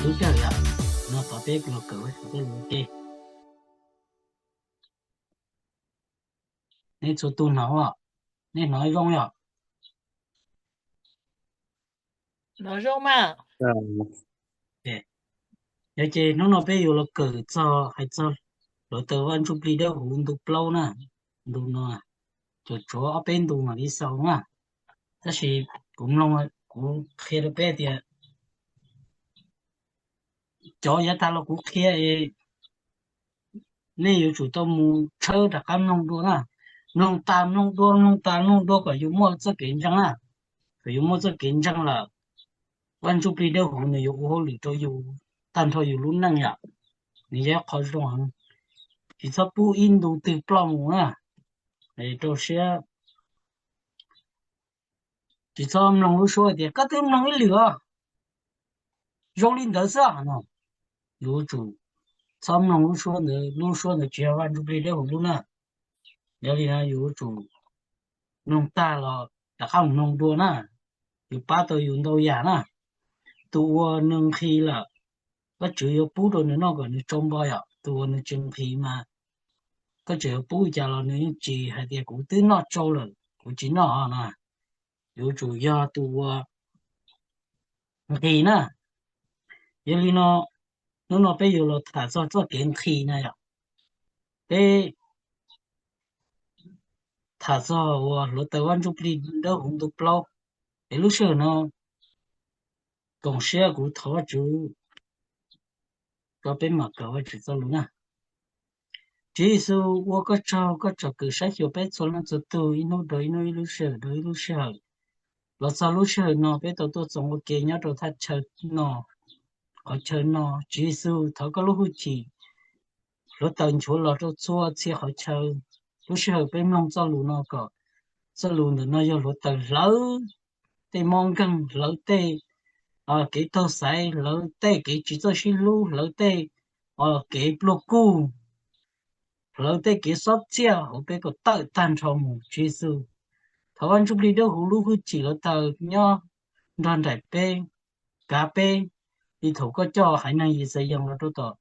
lub sij hawm yom, no tod peb los kawm Vajtswv txoj lus ua ke. Nej txhua tus hnov, nej hnov zoo yom? Yog ces hnub no peb yuav los kawm txog, hais txog hluav taws Vaj Ntsujplig Dawbhuv ntu plaub na. Ntu no tsuas tshuav ob peb ntu mam li xaus na, tab sis kuv mloog, kuv qhia rau peb tias cov yav tas los kuv qhia es nej yuav tsum tau mus tshawb rov qab mloog dua na. Mloog tas mloog dua, mloog tas mloog dua kom yus muaj txoj kev ntseeg na. Kom yus muaj txoj kev ntseeg lawm, Vaj Ntsujplig Dawbhuv nws yuav ua hauj lwm rau yus tag nrho yus lub neej yom. Nws yog qhov zoo heev, tsis txhob pub ib ntu twg ploj mus na. Rau siab, tsis txhob mloog lub suab tias koj twb mloog ib lwm os, zoo li ntawd xwb no. Yuav tsum txhob mloog lub suab ntawd, lub suab ntawd tsis yog Vaj Ntsujplig Dawbhuv lub na. Yog li no yuav tsum mloog tag los rov qab mus mloog dua na, yuav pab tau yus ntau yam na. Tus uas nws nqhis lawm, Vajtswv yuav pub rau nws noj kom nws tsau npo yom. Tus uas nws tsis nqhis mas koj tseem yuav pub cas los nws yeej tsis hais tias kuv twb noj tsau lawm kuv tsis noj no. Yuav tsum yog tus uas nqhis na. Yog li no, hnub no peb yuav los tham txog txoj kev nqhis na yom. Peb tham txog uas hluav taws Vaj Ntsujplig Dawbhuv ntu plaub. Es lub sij hawm no koom siab kuv thov Vajtswv rau peb mam kawm Vajtswv txoj lus na. Tswv Yexus, ua koj tsaug koj tsom kwm saib xyuas peb txhua leej txhua tus ib hnub rau ib hnub, ib lub sij hawm rau ib lub sij hawm. Los txog lub sij hawm no peb tau tuaj txoos ua ke nyob rau thaj chaw no, qhov chaw no. Tswv Yexus, thov koj lub hwj chim hluav taws nchuav los rau txhua txhia qhov chaw. Lub sij hawm peb mloog txoj lus no kom txoj lus ntawm no yog hluav taws hlawv tej mob nkeeg, hlawv tej kev taug xaiv, hlawv tej kev tsis txawj sib hlub, hlawv tej kev pluag kuj, hlawv tej kev xob txiaj hauv peb kom tawm tag nrho mus. Tswv Yexus, thov Vaj Ntsujplig Dawbhuv lub hwj chim hluav taws nyob nrog nraim peb, kav peb, li thaum koj coj haiv neeg Yixalayees los rau tom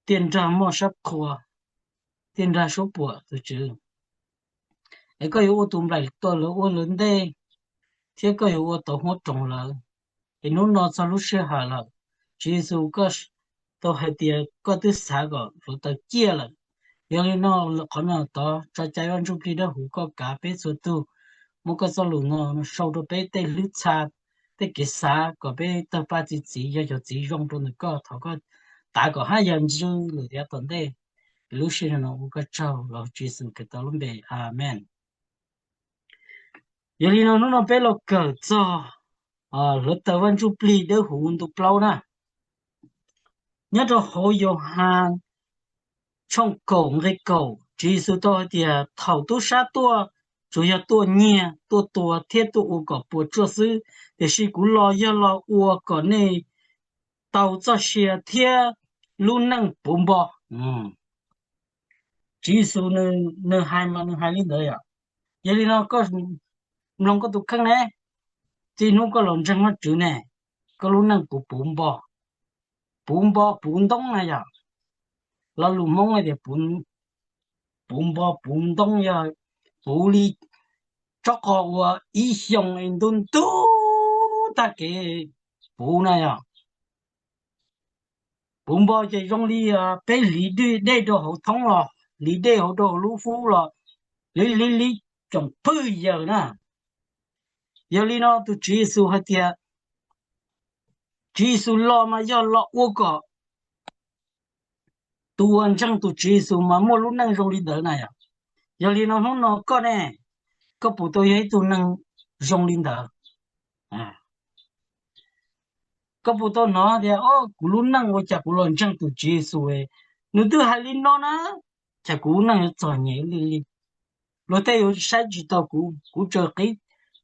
tiaj nrag muaj sab qhua, tiaj nrag suab puam tus Tswv. Es koj yuav ua tus nplaim tuaj lawv ua lawv ntej, thiab koj yuav ua tau huab roos lawv. Es hnub no txog lub sij hawm lawm, Tswv Yexus, koj tau hais tias koj twb xav kom hluav taws ciaj lawm. Yog li no, qhov no tod tso cai Vaj Ntsujplig Dawbhuv koj kav peb txhua tus, muab koj txoj lus no sau rau peb tej hlwb txha, tej kev xav kom peb tawg paj txi txiv yog cov txiv zoo rau ntawm koj. Thov koj tav kom haj yam ntsws lawm yav tom ntej. Lub sij hawm no ua koj tsaug los Tswv Yexus Khetos lub npe, Amees. Yog li no hnub no peb los kawm txog hluav taws Vaj Ntsujplig Dawbhuv ntu plaub na. Nyob rau hauv Yauhas tshooj kaum nqe kaum, Tswv Yexus tau hais tias, thaum tub sab tuaj, tsuas yog tuaj nyiag, tuaj tua thiab tuaj ua kom puas tsuaj xwb, tiam sis kuv los yog los ua kom nej tau txoj sia thiab lub neej puv npo. Tswv Yexus nws hais mas nws hais li ntawd yom. Yog li no koj mloog koj tus kheej ne, txij hnub koj los ntseeg Vajtswv ne, koj lub neej puv puv npo, puv npo puv ntoob na yom. Lo lus Hmoob tias puv npo puv ntoob yog puv li tsob qos uas ib xyoos es ntu ntug tag kev puv na yom. Puv npo ces zoo li peb hliv dej rau hauv thoob los, hliv dej hauv rau hauv lub fub los, hliv hliv hliv tsoom phwj yawg na. Yog li no tus Tswv Yexus hais tias, Tswv Yexus los mas yog los ua kom tus uas ntseeg tus Tswv Yexus mas muaj lub neej zoo li ntawd na yom. Yog li no hnub no koj ne, koj puas tau yog ib tug neeg zoo li ntawd? Koj puas tau hnov tias, o, kuv lub neej ua cas kuv los ntseeg tus Tswv Yexus, nws twb hais li no na, cas kuv lub neej yuav txom nyem li li. Luag tej yuav saib tsis taus kuv, kuv tseem qiv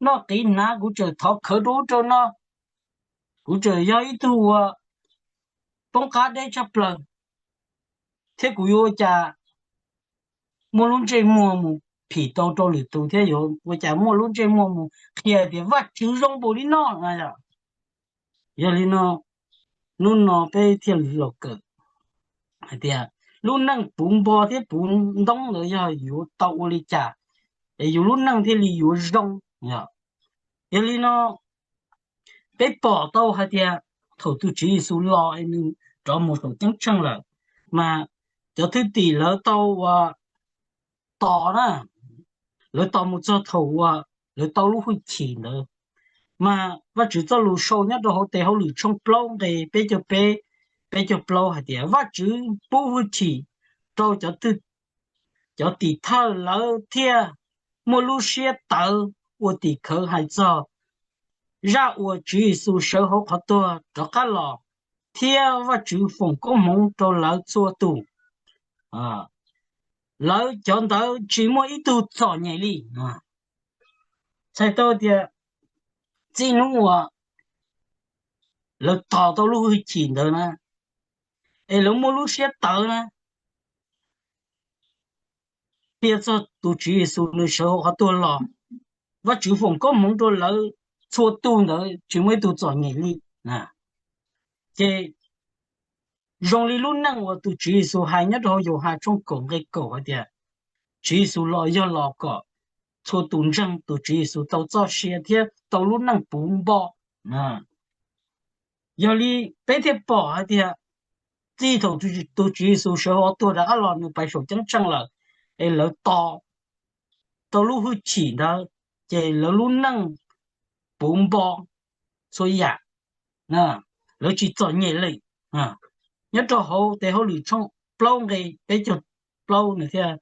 noj qiv hnav, kuv tseem thov khawv rau ub rau no, kuv tseem yog ib tug uas poob qab deb tshaj plaws, thiab kuv yuav ua cas muaj lub ntsej muag mus phim tau rau lwm tus thiab yuav ua cas muaj lub ntsej muag mus qhia tias Vajtswv zoo npaum li no na yom. Yog li no, hnub no peb thiaj li los kawm hais tias lub neej puv npo thiab puv ntoob ntawd yog yuav tau ua li cas es yus lub neej thiaj li yuav zoo. Yog li no peb pom tau hais tias thaum tus Tswv Yexus los es nws rov mus saum ceeb tsheej lawm, mas cov thwj tim lawv tau ua tos na, lawv tos mus txog thaum uas lawv tau lub hwj chim ntawd. Mas Vajtswv txoj lus sau nyob rau hauv tes hauj lwm tshooj plaub nqe peb caug peb, peb caug plaub hais tias Vajtswv pub hwj chim rau cov tim thawj lawv thiaj muaj lub siab tawv ua tim khawv hais txog zaj uas Tswv Yexus sawv hauv qhov tuag rov qab los, thiab Vajtswv foom koob hmoov rau lawv txhua tus. Lawv cov ntawd tsis muaj ib tug txom nyem li. Txhais tau tias txij hnub uas lawv tos tau lub hwj chim ntawd na, es lawv muaj lub siab tawv na, qhia txog tus Tswv Yexus nws sawv hauv qhov tuag los, Vajtswv foom koob hmoov rau lawv txhua tus ntawd tsis muaj ib tug txom nyem li. Ces zoo li lub neej uas tus Tswv Yexus hais nyob rau hauv Yauhas tshooj kaum nqe kaum hais tias, Tswv Yexus los yog los kom txhua tus ntseeg tus Tswv Yexus tau txoj sia thiab tau lub neej puv npo. Yog li peb thiaj pom hais tias txij thaum tus Tswv Yexus sawv hauv tuag rov qab los nws pais saum ceeb tsheej lawm, es lawv tos tau lub hwj chim ntawd, ces lawv lub neej puv npo txhua yam, lawv tsis txom nyem li. Nyob rau hauv tes hauj lwm tshooj plaub nqe peb caug plaub nws thiaj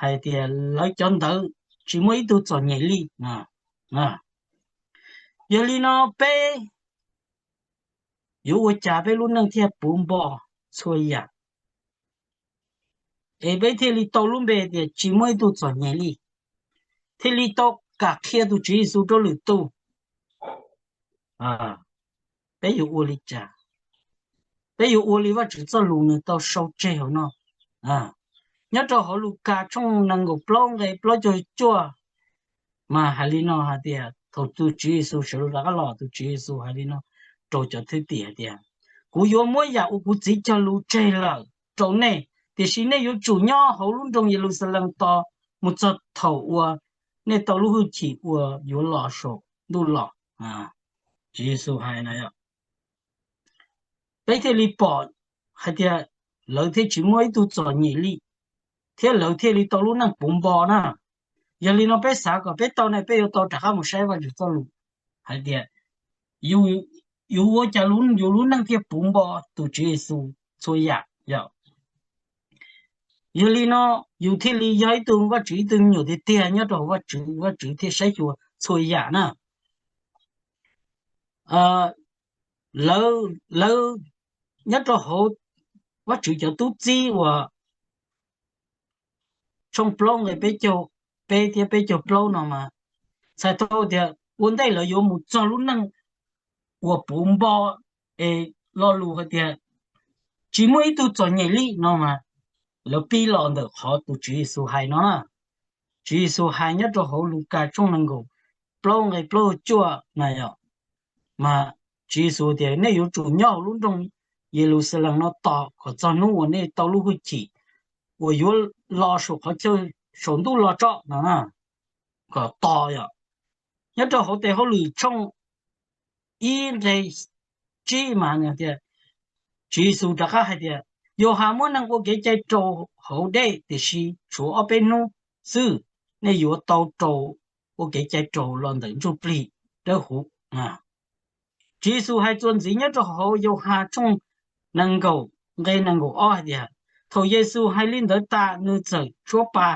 hais tias lawv cov ntawd tsis muaj ib tug txom nyem li. Yog li no peb yuav ua cas peb lub neej thiaj puv npo txhua yam, es peb thiaj li tau lub npe tias tsis muaj ib tug txom nyem li, thiaj li tau kam qhia tus Tswv Yexus rau lwm tus? Peb yuav ua li cas? Peb yuav ua li Vajtswv txoj lus nws tau sau tseg hauv no. Nyob rau hauv Lukas tshooj nees nkaum plaub nqe plaub caug cuaj mas hais li no hais tias thaum tus Tswv Yexus sawv rov qab los tus Tswv Yexus hais li no rau cov thwj tim hais tias, kuv yuav muab yam uas kuv Txiv cog lus tseg lawm rau nej, tiam sis nej yuav tsum nyob hauv lub nroog Yeluxalees tos mus txog thaum uas nej tau lub hwj chim uas yuav los saum ntuj los. Tswv Yexus hais na, peb thiaj li pom hais tias lawv thiaj tsis muaj ib tug txom nyem li, thiab lawv thiaj li tau lub neej puv npo na. Yog li no peb xav kom peb tau ne peb yuav tau rov qab mus saib Vajtswv txoj lus hais tias yus ua cas yus lub neej thiaj puv npo tus Tswv Yexus txhua yam yom. Yog li no yus thiaj li yog ib tug Vajtswv ib tug me nyuam tiag tiag nyob rau hauv Vajtswv, Vajtswv thiaj saib xyuas txhua yam na. Lawv nyob rau hauv Vajtswv cov tub txib uas tshooj plaub nqe peb caug peb thiab peb caug plaub no mas txhais tau tias ua ntej lawv yuav mus txog lub neej uas puv npo es lo lus hais tias tsis muaj ib tug txom nyem li no mas lawv pib los ntawm qhov tus Tswv Yexus hais no na. Tswv Yexus hais nyob rau hauv Lukas tshooj nees nkaum plaub nqe plaub caug cuaj na yom, mas Tswv Yexus tias nej yuav tsum nyob hauv lub nroog Yeluxalees no tos kom txog hnub uas nej tau lub hwj chim uas yuav los saum qhov chaw saum ntuj los tso no, kom tos yom. Nyob rau hauv tes hauj lwm tshooj ib nqe tsib mas tias, Tswv Yexus rov qab hais tias, Yauhas muab neeg ua kev cai raus hauv dej, tiam sis tshuav ob peb hnub xwb nej yuav tau raus ua kev cai raus los ntawm ntsuj plig dawb huv. Tswv Yexus hais txuas ntxiv nyob rau hauv Yauhas tshooj nees nkaum nqe nees nkaum ob hais tias, thaum Yexus hais li ntawd tas nws txawm tshuab pa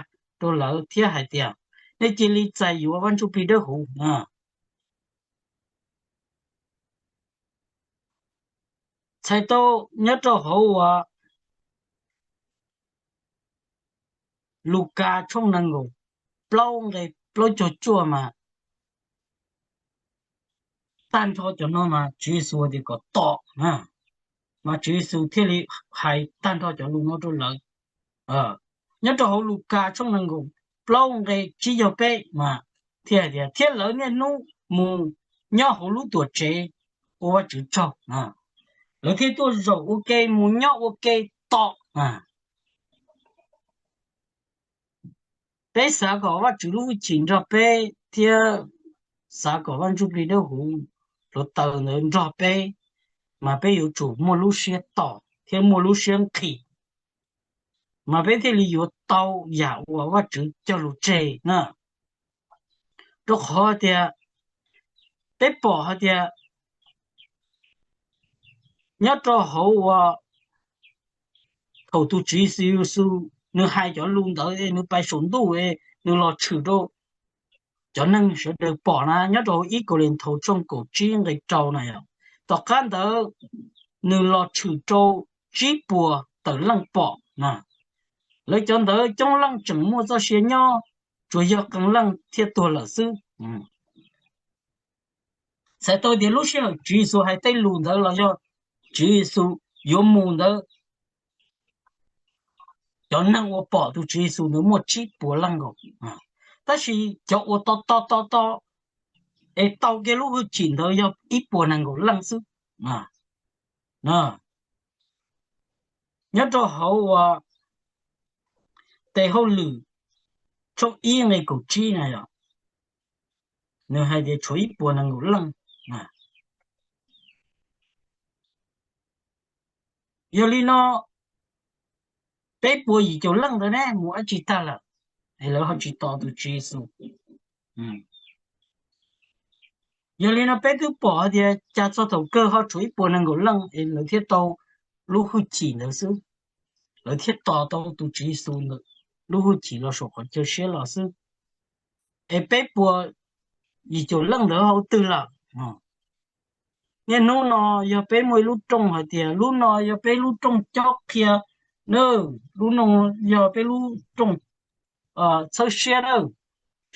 rau lawv thiab hais tias, nej cia li txais yuav Vaj Ntsujplig Dawb Huv. Txhais tau nyob rau hauv uas Lukas tshooj nees nkaum plaub nqe plaub caug cuaj mas tag nrho cov no mas Tswv Yexus tias kom tos na, mas Tswv Yexus thiaj li hais tag nrho cov lus no rau lawv. Nyob rau hauv Lukas tshooj nees nkaum plaub nqe tsib caug peb mas thiaj hais tias, thiab lawv niaj hnub mus nyob hauv lub tuam tsev ua Vajtswv tsaug. lawv thiaj tuaj zaum ua ke mus nyob ua ke tom. Peb xav kom Vajtswv lub hwj chim nrog peb thiab xav kom Vaj Ntsujplig Dawbhuv hluav taws ntawd nrog peb, mas peb yuav tsum muaj lub siab tos thiab muaj lub siab nqhis, mas peb thiaj li yuav tau yam uas Vajtswv cog lus tseg na. Rau qhov tias peb pom hais tias nyob rau hauv uas thaum tus Tswv Yexus nws hais cov lus ntawd es nws pais saum ntuj es nws los tshwm rau cov neeg sawv daws pom na, nyob rau hauv ib Kauleethaus tshooj kaum tsib nqe rau na yom. Tom qab ntawd nws los tshwm rau tsib puas tawm leej pom na. Lawv cov ntawd coob leej tseem muaj txoj sia nyob, tsuas yog qee leej thiaj tuag lawm xwb. Txhais tau tias lub sij hawm Tswv Yexus hais tej lus ntawd los yog Tswv Yexus yuav mus ntawd, cov neeg uas pom tus Tswv Yexus ntawd muaj tsib puas leej nkaus. Tab sis cov uas to to to to es tau kiag lub hwj chim ntawd yog ib puas nees nkaum leej xwb. Nyob rau hauv uas tes hauj lwm tshooj ib nqe kaum tsib na yom, nws hais tias tshuav ib puas nees nkaum leej. Yog li no, peb puas yim caum leej ntawd ne mus dab tsi tag lawm es lawv ho tsis tos tus Tswv Yexus? Yog li no peb twb pom hais tias cas txog thaum kawg ho tshuav ib puas nees nkaum leej es lawv thiaj tau lub hwj chim ntawd xwb, lawv thiaj tos tau tus Tswv Yexus lub hwj chim los saum qhov chaw siab los xwb. Es peb puas yim caum leej ntawd ho ua twg lawm? Niaj hnub no yog peb muaj ib lub rooj hais tias lub no yog peb lub rooj cob qhia na, lub no yog peb lub rooj txhawb siab na,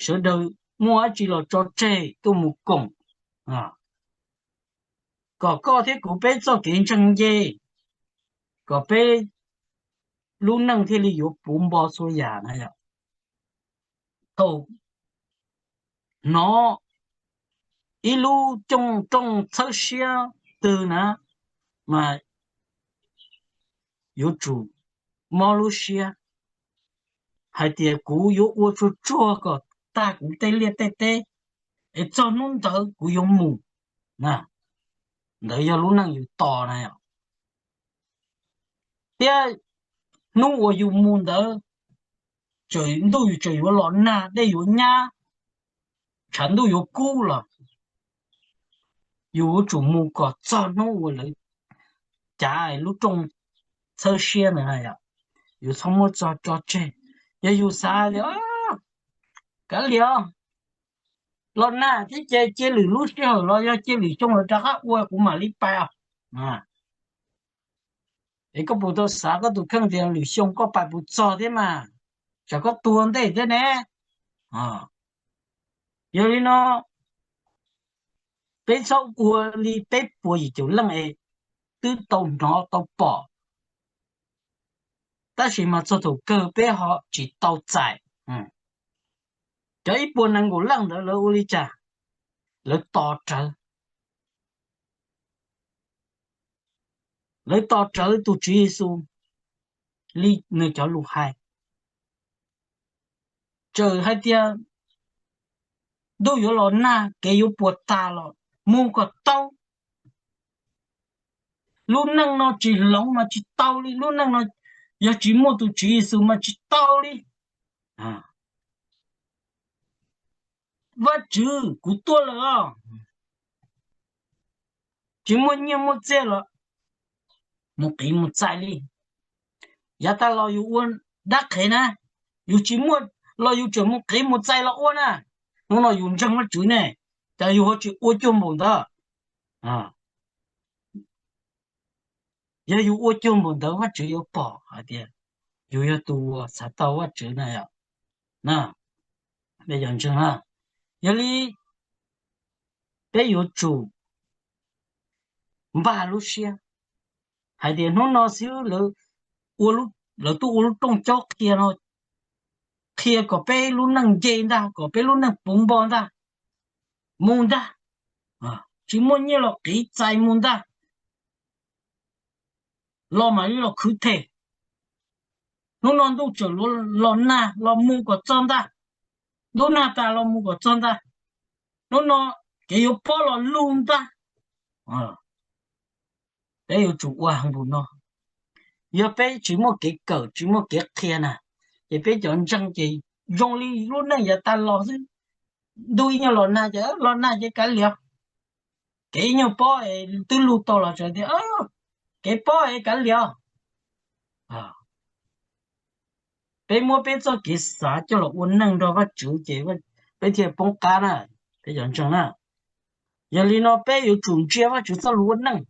sawv daws muaj dab tsi los tso tseg tuaj mus koom, kom koj thiab kuv peb txoj kev ntseeg nce, kom peb lub neej thiaj li yuav puv npo txhua yam na yom. Thaum hnov ib lub cooj rooj txhawb siab twg na, mas yuav tsum mob lub siab hais tias kuv yuav ua tsuag tsuag kom tag kuv tej liaj tej teb, es txog hnub ntawd kuv yuav mus. Ntawd yog lub neej yus tos na. Thiab hnub uas yus mus ntawd, ntuj yus tseem yuav los nag, dej yuav nyab, tshav ntuj yuav kub los yus yuav tsum mus kom txog hnub uas lawv cav lub rooj txhawb siab ntawd na yom. Yus txhob muab tso tseg. Yog yus xav tias kav liam, los nag thiab ces cia lwm lub sij hawm los yog cia lwm xyoo lawv rov qab ua kuv mam li pais os. Es koj puas tau xav koj tus kheej tias lwm xyoo koj pais puas txog thiab mas, tsam koj tuag ntej thiab ne. Yog li no peb txhob ua li peb puas yim caum leej es twb tau hnov tau pom, tab sis mas txog thaum kawg peb ho tsis tau txais. Cov ib puas nees nkaum leej ntawd lawv ua li cas? Lawv tos rawv, lawv tos rawv tus Tswv Yexus li nws cov lus hais. Txawm hais tias ntuj yuav los nag, kev yuav puas tas los mus kom tau. Lub neej no tsis hloov mas tsis tau li, lub neej no yog tsis muaj tus Tswv Yexus mas tsis tau li. Vajtswv, kuv tuaj lawm os. Tsis muaj nyiaj muaj txiaj los mus qiv mus txais li. Yav tas los yus ua dab qhev na, yus tsis muaj los yus tseem mus qiv mus txais los ua na. Hnub no yus ntseeg Vajtswv ne, cas yus ho tsis ua cuag npaum ntawd? Yog yus ua cuag npaum ntawd Vajtswv yuav pom hais tias yus yog tus uas xav tau Vajtswv na yom. Yog li peb yuav tsum npaj lub siab hais tias hnub no xwb lawv tuaj ua lub rooj cob qhia no, qhia kom peb lub neej nce ntag, kom peb lub neej puv npo ntag, mus ntag. Tsis muaj nyiaj los qiv txais mus ntag. los mas los khwv them. Hnub no ntuj tseem los nag los mus kom txog ntag, ntuj nag tas los mus kom txog ntag. Hnub no kev yuav pob los lug ntag. Peb yuav tsum ua heev npaum no. Yog peb tsis muaj kev kawm tsis muaj kev qhia na, ces peb cov ntseeg ces zoo li lub neej yav tas los xwb. Ntuj ib nyuag los nag ces los nag ces kav liam. Kev ib nyuag pob es twb lug tau los tseem tias kev pob es kav liam. Peb muab peb txoj kev xav coj los ua neej nrog Vajtswv ces peb thiaj poob qab na, peb cov ntseeg na. Yog li no peb yuav tsum ntsia Vajtswv txoj lus ua neej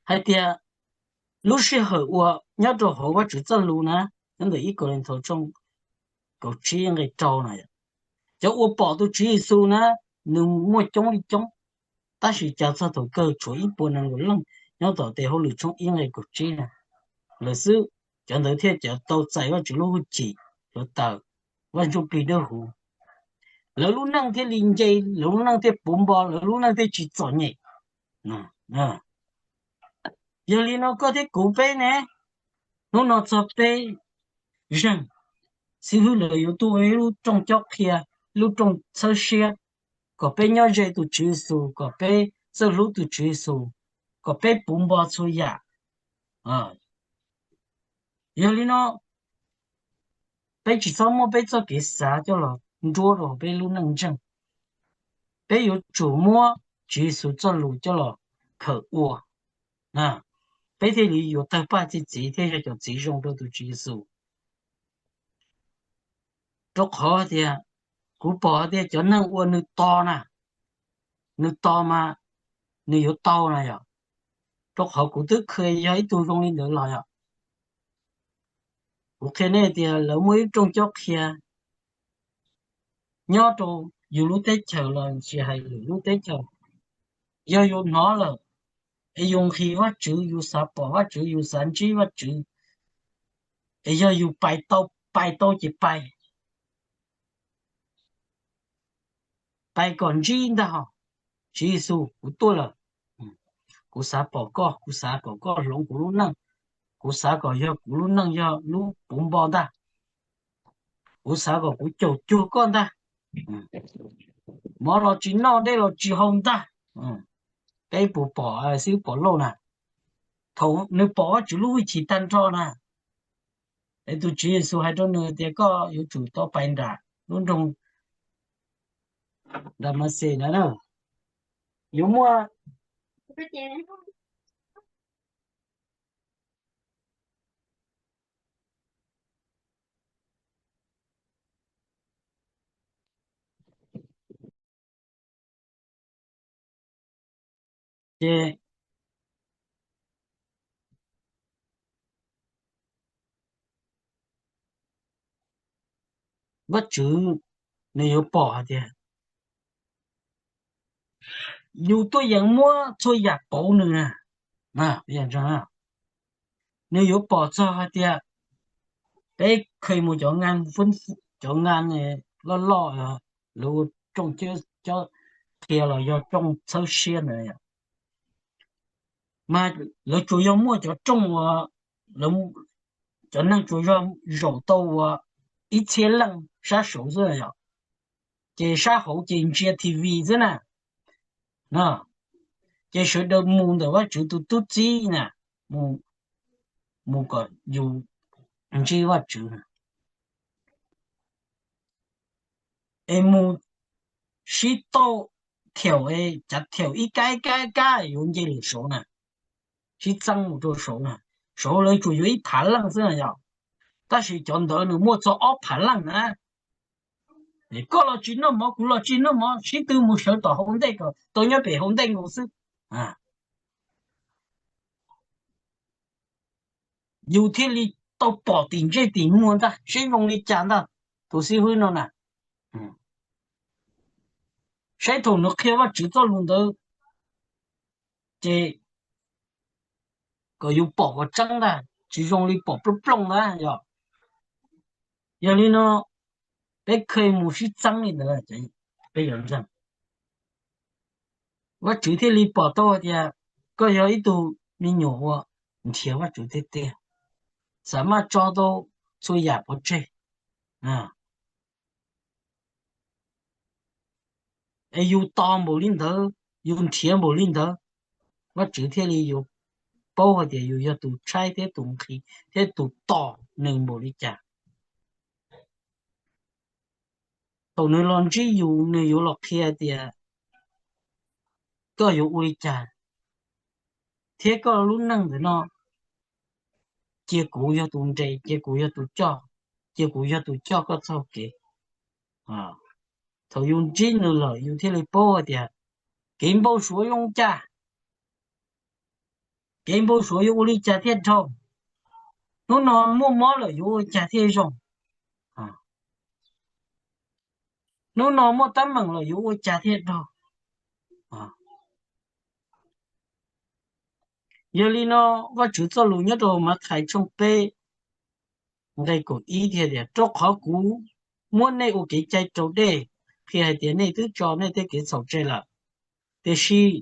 hais tias lub sij hawm uas nyob rau hauv Vajtswv txoj lus na, nyob ntawm ib Kauleethaus tshooj kaum tsib nqe rau na, cov uas pom tus Tswv Yexus na, nws muaj coob li coob, tab sis cas txog thaum kawg tshuav ib puas nees nkaum leej nyob tom tes hauj lwm tshooj ib nqe kaum tsib na, lawm xwb. Cov ntawd thiaj cov tau txais Vajtswv lub hwj chim hluav taws, Vaj Ntsujplig Dawb Huv. Lawv lub neej thiaj li nce, lawv lub neej thiaj puv npo, lawv lub neej thiaj tsis txom nyem. Yog li no koj thiab kuv peb ne, hnub no txog peb zeeg, xib hwb lawv yuav tuaj ua ib lub rooj cob qhia, lub rooj txhawb siab, kom peb nyob ze tus Tswv Yexus, kom peb txawj hlub tus Tswv Yexus, kom peb puv npo txhua yam. Yog li no, peb tsis txhob muab peb txoj kev xav coj los nruab rau peb lub neej ntseeg. Peb yuav tsum muab Tswv Yexus txoj lus coj los khaws ua, peb thiaj li yuav tawg paj txi txiv thiaj yog cov txiv zoo rau tus Tswv Yexus. Rau qhov tias kuv pom hais tias cov neeg uas nws tos na, nws tos mas nws yuav tau na yom. Rau qhov kuv twb qhia yog ib tug zoo li ntawd los yom. Kuv qhia nej tias lawv muaj ib rooj cob qhia nyob rau yus lub teb chaws los tsis hais lwm lub teb chaws, yog yus hnov lawm es yus nqhis Vajtswv, yus xav pom Vajtswv, yus xav ntsib Vajtswv, es yog yus pais tau, pais tau ces pais, pais kom ntsib ntag hos. Tswv Yexus, kuv tuaj lawm. Kuv xav pom koj, kuv xav kom koj hloov kuv lub neej, kuv xav kom yog kuv lub neej yog lub puv npo ntag, kuv xav kom kuv caum cuag koj ntag, mov los tsis noj dej los tsis haus ntag. Peb puas pom xib hwb Pov Lauj na, thaum nws pom Vajtswv lub hwj chim tag nrho na, es tus Tswv Yexus hais rau nws tias koj yuav tsum tau pais nram lub nroog Damaxes na, yuav muaj ces Vajtswv nws yuav pom hais tias yus tuaj yeem muab txhua yam pauv nws na. Nws yuav pom txog hais tias peb kheev mus cov, cov ngan loj loj, lawv ua rooj cob qhia los yog rooj txhawb siab ntawd, mas lawv tsuas yog muaj cov rooj uas cov neeg tsuas yog zaum tau ua ib txhiab leej sab saud xwb yom, ces sab hauv ces ntsia T V xwb na. Ces sawv daws mus ntawm Vajtswv tus tub txib na, mus kom yus ntsib Vajtswv na, es mus sib tauj thiaum, cav thiaum ib kab ib kab ib kab yuav nce lawm saud na, sib txeeb mus rau saud na. Saud lawv tsuas yuav ib phav leej xwb na yom, tab sis cov ntawd nws muaj txog ob phav leej na. Koj los tsis noj mov, kuv los tsis noj mov, sib tw mus sawv tom hauv ntej kom tau nyob pem hauv ntej nkaus xwb, yus thiaj li tau pom tim ntsej tim muag ntag seb zoo li cas ntag. Tus xib hwb no na, saib thaum nws qhia Vajtswv txoj lus ntawd ces kom yus pom kom tseeb ntag, tsis zoo li pom plooj plooj ntag yom. Yog li no peb kheev mus sib txeeb li ntawd, peb yuav ntseeg, Vajtswv thiaj li pom tau hais tias koj yog ib tug me nyuam uas nrhiav Vajtswv tiag tiag, xam maj tso tau txhua yam pov tseg. Es yus tos npaum li ntawd, yus nrhiav npaum li ntawd, Vajtswv thiaj li yuav paub hais tias yus yog tus tshaib thiab tus nqhis thiab tus tos nws npaum li cas. Thaum nws los ntsib yus, nws yuav los qhia tias koj yuav ua li cas, thiab koj lub neej ntawm no, cia kuv yog tus nres, cia kuv yog tus coj, cia kuv yog tus coj koj txoj kev. Thaum yus ntsib nws lawm, yus thiaj li paub hais tias kev npau suav zoo cas, kev npau suav yuav ua li cas thiaj dhau, hnub no muaj mob lawm yuav ua cas thiaj zoo, hnub no muaj teeb meem lawm yuav ua cas thiaj dhau. Yog li no, Vajtswv txoj lus nyob rau Mathais tshooj peb nqe kaum ib thiaj tias, rau qhov kuv muab nej ua kev cai raus dej, qhia hais tias nej twb tso nej tej kev txhaum tseg lawm. Tiam sis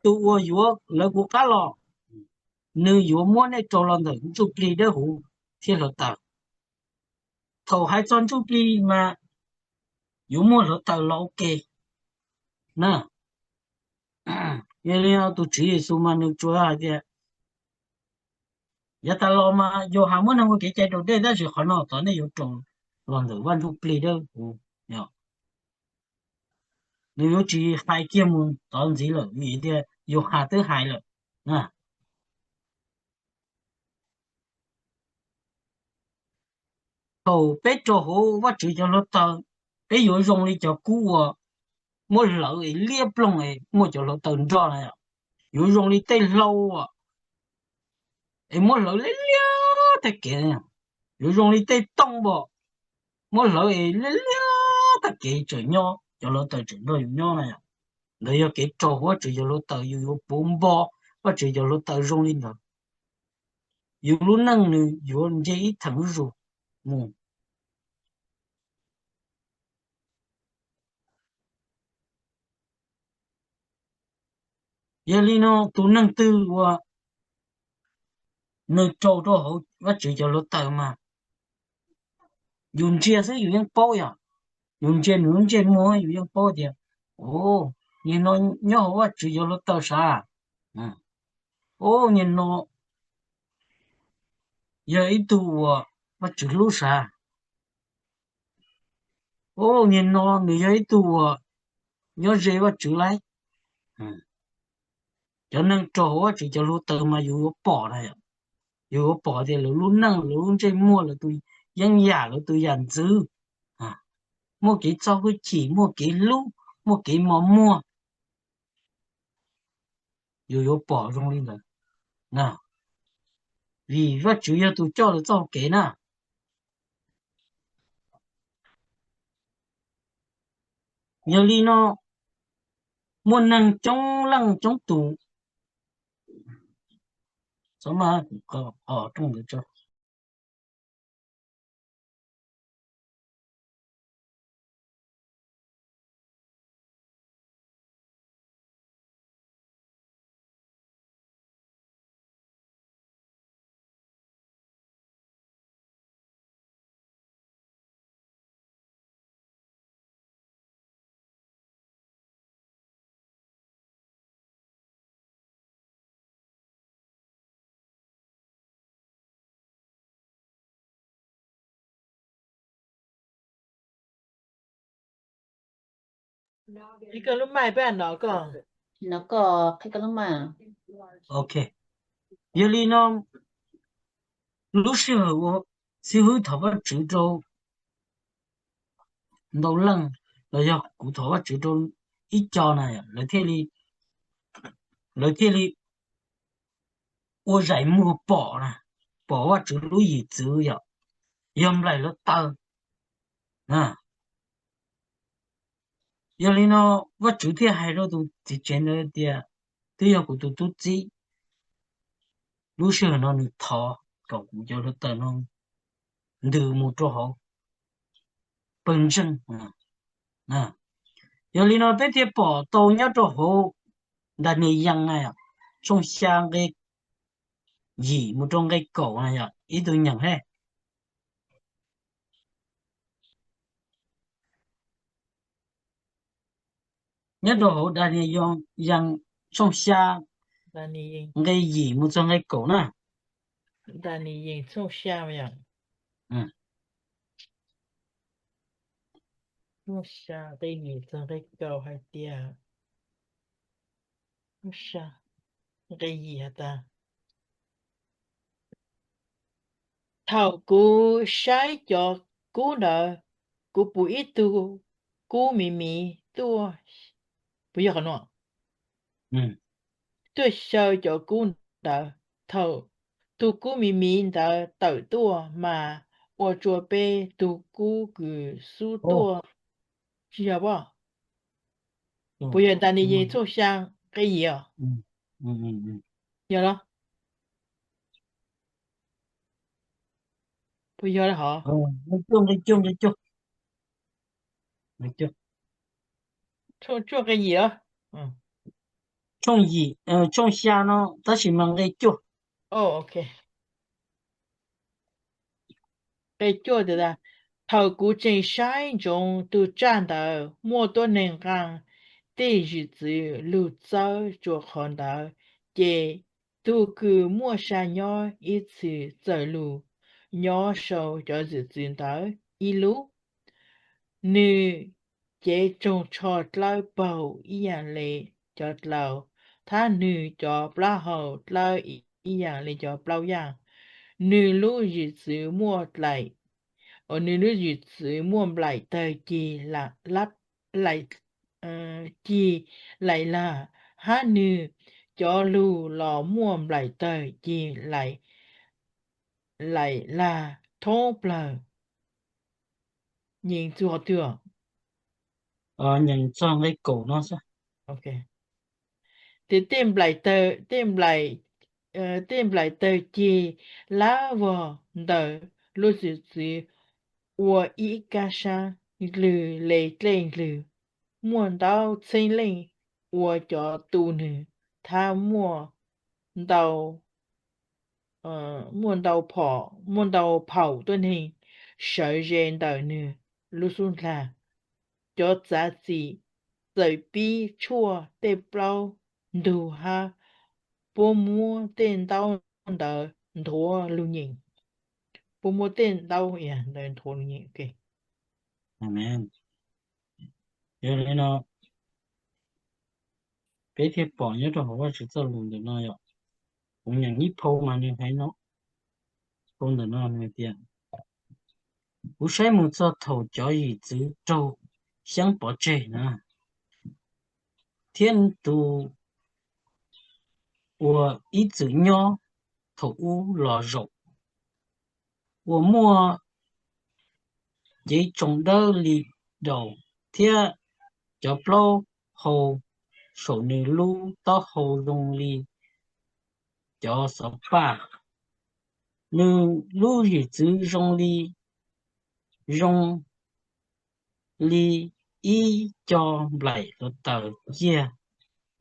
tus uas yuav lawv kuv qab los, nws yuav muab nej rau los ntawm ntsuj plig dawb huv thiab hluav taws. Thaum hais txog ntsuj plig mas yuav muaj hluav taws los ua ke na. Yog li no tus Tswv Yexus mas nws tsuas hais tias, yav tas los mas Yauhas muab neeg ua kev cai raus dej, tab sis qhov no tod nej yuav rau los ntawm vaj ntsuj plig dawb huv. Nws yuav tsis hais kiag mus tod ntxiv lawm vim tias Yauhas twb hais lawm. Thaum peb rau hauv Vajtswv cov hluav taws, peb yuav zoo li cov kub uas muab hlawv es liab ploog es muaj cov hluav taws nrog na. Yuav zoo li tej hlau es muab hlawv liab liab tag kev. Yuav zoo li tej tooj npom muab hlawv es liab liab tag kev tseem nyob, cov hluav taws tseem nrog yus nyob na. Ntawd yog kev rau hauv Vajtswv cov hluav taws, yus yuav puv npo Vajtswv cov hluav taws zoo li ntawd. Yus lub neej nws yuav nce ib theem zuj zus mus. Yog li no tus neeg twg uas nws rau rau hauv Vajtswv cov hluav taws mas yus ntsia xwb yus yeej paub yom. Yus ntsia nws lub ntsej muag yus yeej paub tias, o, niag no nyob hauv Vajtswv cov hluav taws sav. O, niag no yog ib tug uas Vajtswv hlub sav. O, niag no nws yog ib tug uas nyob ze Vajtswv lawm. Cov neeg rau hauv Vajtswv cov hluav taws mas yus yuav pom na, yus yuav pom tias lawv lub neej, lawv lub ntsej muag, lawv tus yeeb yam, lawv tus yam ntxwv, muaj kev txo hwj chim, muaj kev hlub, muaj kev mos muag. Yus yuav pom zoo li ntawd, vim Vajtswv yog tus coj lawv txoj hau kev na. Yog li no, muaj neeg coob leej coob tus, Qhib koj lub mic peb no koj. No koj qhib koj lub mic. Ok. Yog li no, lub sij hawm uas xib hwb thov Vajtswv rau ntau leej, los yog kuv thov Vajtswv rau ib co na, lawv thiaj li, lawv thiaj li ua zais muag pom na, pom Vajtswv lub yim txwv yom, yog nplaim hluav taws. Yog li no, Vajtswv thiaj hais rau tus txiv tsev ntawd tias, twb yog kuv tus tub txib, lub sij hawm no nws thov kom kuv cov hluav taws no ntws mus rau hauv pawg ntseeg. Yog li no peb thiaj pom tau nyob rau hauv Daniyees na yom, tshooj xya nqe yim mus rau nqe kaum na yom, ib tug nyeem he. Nyob rau hauv Daniyees tshooj xya nqe yim mus txog nqe kaum na. Daniyees tshooj xya, tshooj xya nqe yim txog nqe kaum hais tias, nqe yim has tas, thaum kuv saib cov kub ntawd, kuv pum ib tug kub miv miv tuaj, puas yog qhov no? Tuaj xyaw cov kub ntawd. Thaum tus kub miv miv ntawd tawm tuaj mas ua rua peb tug kub kws xub tuaj. Tsis yog pob? Puas yog Daniyees tshooj xya nqe yim os? Yog los? Puas yog hov? Tshooj cuaj nqe yim os. Tshooj yim, tshooj xya no tab sis mas nqe cuaj. Nqe cuaj tias, thaum kuv tseem saib ntsoov tus tsaj ntawd, muaj tuab neeg nqa tej zwm txwv lug txawb rua qhov ntawd, ces tug kws muaj sa nyob ib txhis txawm lug nyob sau cov zwm txwv ntawd ib lub. Nwg cev roog tsho dlawb paug ib yaam le cov dlaus, hab nwg cov plaub hau dlawb ib yaam le cov plaub yaj. Nwg lub zwm txwv muaj dlaim, nwg lub zwm txwv muaj nplaim tawg cig, cig laim lag, hab nwg cov lug los muaj nplaim tawg cig laim lag thoob plawg. Nyeem txug qhov twg? Nyeem txog nqe kaum no xwb. Tes tej nplaim tawg, tej nplaim tawg cig lab vog ntawm lub zwm txwv ua ib kab sab, ndlwg le dlej ndlwg, muaj ntau txheeb leej ua cov tu nwg, hab muaj ntau, muaj ntau phom, muaj ntau phaum tuab neeg sawv ze ntawm nwg lub xub ntag. Cov txav txim txawm pib tshuaj tej plaub ntug hab puab muab tej ntaub ntawd nthuav lug nyeem. Puab muab tej ntaub ntawd nthuav lug nyeem. Yog li no peb thiaj pom nyob rau hauv Vajtswv txoj lus ntawm no yom. Kuv nyeem ib phau mas nws hais no, phau ntawm no nws tias, kuv saib mus txog thaum cov zwm txwv raug xyaab pov tseg na, thiab tus uas ib txwm nyob thaum ub los zaum, uas muaj cev tsoos dawb li daus, thiab cov plaub hau saum nws lub taub hau zoo li cov xov paj. Nws lub zwm txwv zoo li, zoo li ib co nplaim hluav taws ciaj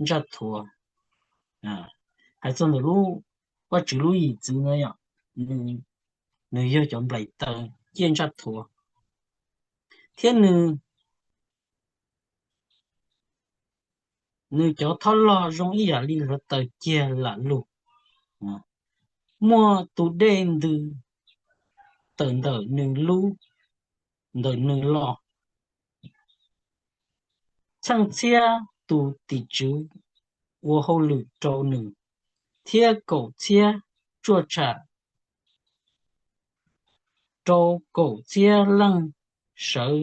ntsaj thuav. Hais txog ntawm lub, Vajtswv lub zwm txwv no yom, nws yog cov nplaim taws ciaj ntsaj thuav, thiab nws, nws cov thob log zoo ib yam li hluav taws ciaj lam lug. Muaj tus dej ntws tawm ntawm nws lub, ntawm nws los. Tsheej txhiab tus tim tswv ua hauj lwm rau nws, thiab kaum txhiab tsuaj tsham rau kaum txhiab leej sawv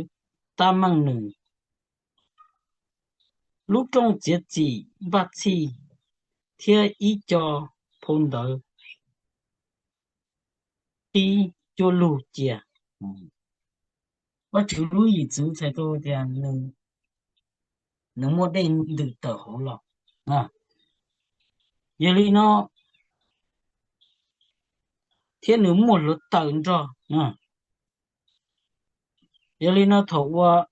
tab meeg nws. Lub rooj txiav txim npaj txhij, thiab ib co phau ntawv qhib cuaj lug cia. Vajtswv lub zwm txwv txhais tau tias nws muaj dej ntws tawm hauv los. Yog li no, thiab nws muaj hluav taws nrog. Yog li no thaum uas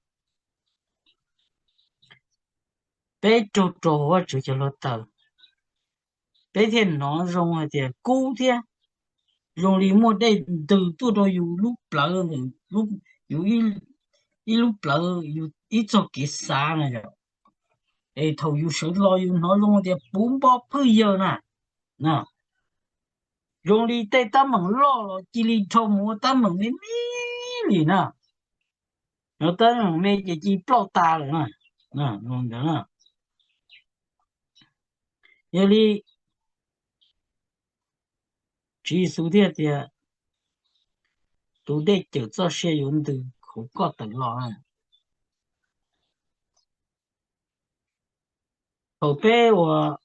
peb raug rau Vajtswv cov hluav taws, peb thiaj hnov zoo hais tias kub thiab zoo li muaj dej ntws tuaj rau yus lub plawv, yus ib lub plawv, yus ib txoj kev xav na yom. Es thaum yus sawv los yus hnov zoo tias puv npo phwj yawg na, zoo li tej teeb meem loj los cia li dhau mus ua teeb meem me me li na, tab meem me ces cia li ploj tas lawm na. Yog li Tswv Yexus thiaj tias, tus dej cawm txoj sia yuav ntws hauv koj tawm los na. Thaum peb uas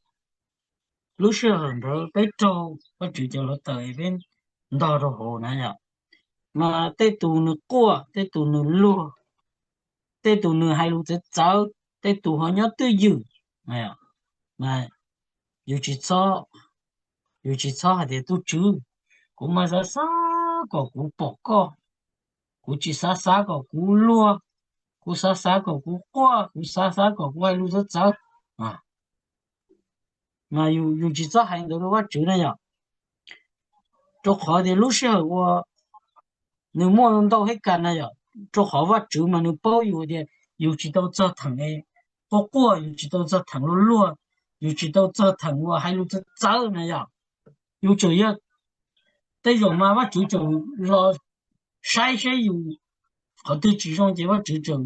lub sij hawm ntawd peb raug Vajtswv cov hluav taws peb ntog rau hauv na yom, mas tej tus nws quaj, tej tus nws luag, tej tus nws hais lus txawv txawv, tej tus ho nyob twj ywm, mas yus tsis txhob, yus tsis txhob hais tias, tus Tswv, kuv mas xav xav kom kuv pom koj, kuv tsis xav xav kom kuv luag, kuv xav xav kom kuv quaj, kuv xav xav kom kuv hais lus txawv txawv. Mas yus tsis txhob hais ntawd rau Vajtswv na yom, rau qhov tias lub sij hawm uas nws muaj ntau hib kas na yom, rau qhov Vajtswv mas nws paub yus tias yus tsis tau txog theem quaj quaj, yus tsis tau txog theem luag luag, yus tsis tau txog theem uas hais lus txawv txawv na yom. Yus tseem yog, tej zaum mas Vajtswv tseem los saib seb yus qhov twg tsis zoo ces Vajtswv tseem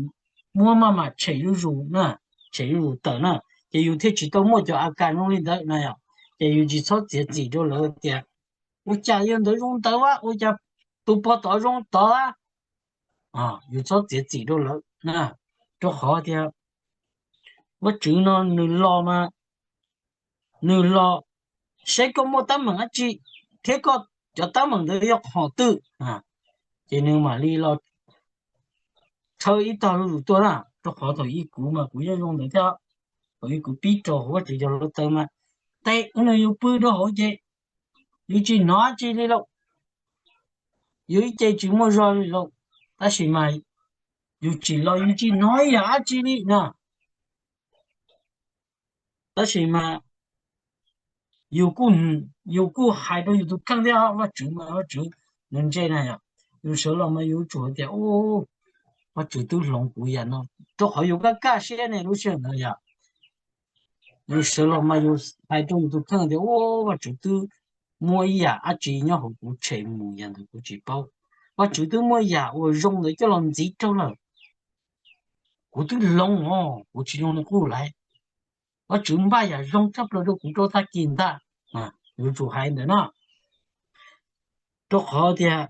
muab maj mam tshem zuj zus na, tshem zuj zus tawm na, ces yus thiaj tsis tau muaj cov a kas zoo li ntawd na yom. Ces yus tsis txhob txiav txim rau lawv tias, ua cas yog ntawd zoo ntawd a, ua cas tus pog tod zoo tod a. Yus txhob txiav txim rau lawv na, rau qhov tias Vajtswv no nws los mas, nws los saib koj muaj teeb meem dab tsi thiab koj cov teeb meem ntawd yog qhov twg, ces nws mam li los rhawv ib tog zuj zus tuaj na. Rau qhov thaum ub kuv mas kuv yeej zoo ntawd thiab, thaum ub kuv pib raug hauv Vajtswv cov hluav taws mas tes ub no yus pw rau hauv ces yus tsis hnov dab tsi li lauj, yus ib ce tsis muaj zog li lauj. Tab sis mas yus tsim los yus tsis hnov ib yam dab tsi li na. Tab sis mas yus kuj, yus kuj hais rau yus tus kheej thiab, Vajtswv mas Vajtswv nws ntse na yom. Yus sawv los mas yus tsum hais tias, Vajtswv twb hloov kuv yam no, rau qhov yus kaj kaj siab ne lub sij hawm ntawd yom. Yus sawv los mas yus hais rau yus tus kheej tias, Ua, Vajtswv twb muaj ib yam dab tsi nyob hauv kuv tshem mus yam ntawd kuv tsis paub. Vajtswv twb muaj yam uas zoo ntawd coj los ntxiv rau lawm. Kuv twb hloov os, kuv tsis zoo li qub lawm. Vajtswv npaj yam zoo tshaj plaws rau kuv rau tag kis ntag. Yuav tsum hais ntawd na, rau qhov tias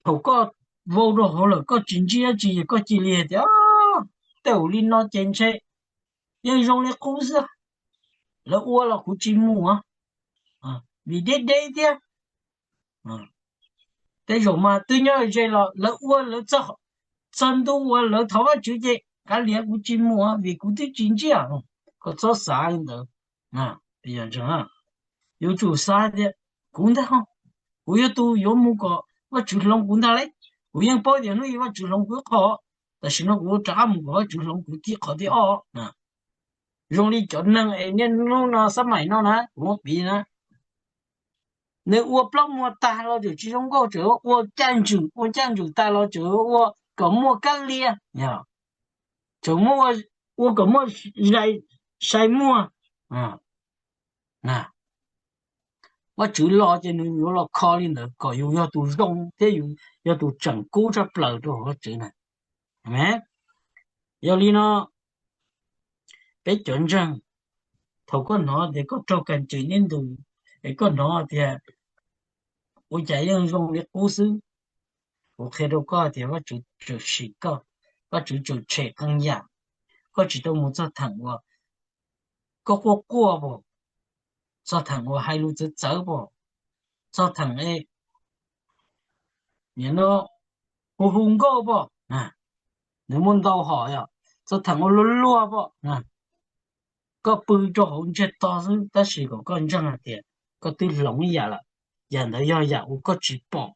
thaum koj vau rau hauv lawm koj tsis ntsib dab tsi es koj cia li hais tias, tej zaum li no ces ntshe yeej zoo li qub xwb, lawv ua los kuv tsis mus, vim deb deb thiab. Tej zaum mas twb nyob ze los lawv ua lawv txog ntu uas lawv thov Vajtswv ces kav liam kuv tsis mus vim kuv twb tsis ntsiaj. Kom txhob xav li ntawd. Yuav tsum xav tias kuv ntag, kuv yog tus yuav mus kom Vajtswv hloov kuv ntag lauj. Kuv yeej paub tias hnub ib Vajtswv hloov kuv ib qho, tam sim no kuv rov qab mus kom Vajtswv hloov kuv tib qho tib ob. Zoo li cov neeg es niaj hnub no xab maim no na kuv muab piv na, nws ua plaub muag tag los tseem tsis zoo nkauj, tseem ua caj ntswm, ua caj ntswm tag los tseem ua kom muaj kab lia, tseem muaj, ua kom muaj sai muag. Vajtswv los ces nws yuav los kho li ntawd kom yus yog tus zoo thiab yus yog tus tseem kub tshaj plaws rau hauv Vajtswv na. Yog li no, peb cov ntseeg, thaum koj hnov tias koj raug kas tsem niaj ntus, es koj hnov tias ua cas yeej zoo li qub xwb, kuv qhia rau koj tias Vajtswv tseem sim koj, Vajtswv tseem tshem qee yam. Koj tsis tau mus txog theem uas koj quaj quaj pom, txog theem uas hais lus txawv txawv pom, txog theem es nim no hu hu nkauj pom, nws muaj ntau hom yom, txog theem uas luag luag pom, koj pw rau hauv ntsiag to xwb tab sis kom koj ntseeg hais tias koj twb hloov ib yam lawm. Yam ntawd yog yam uas koj tsis pom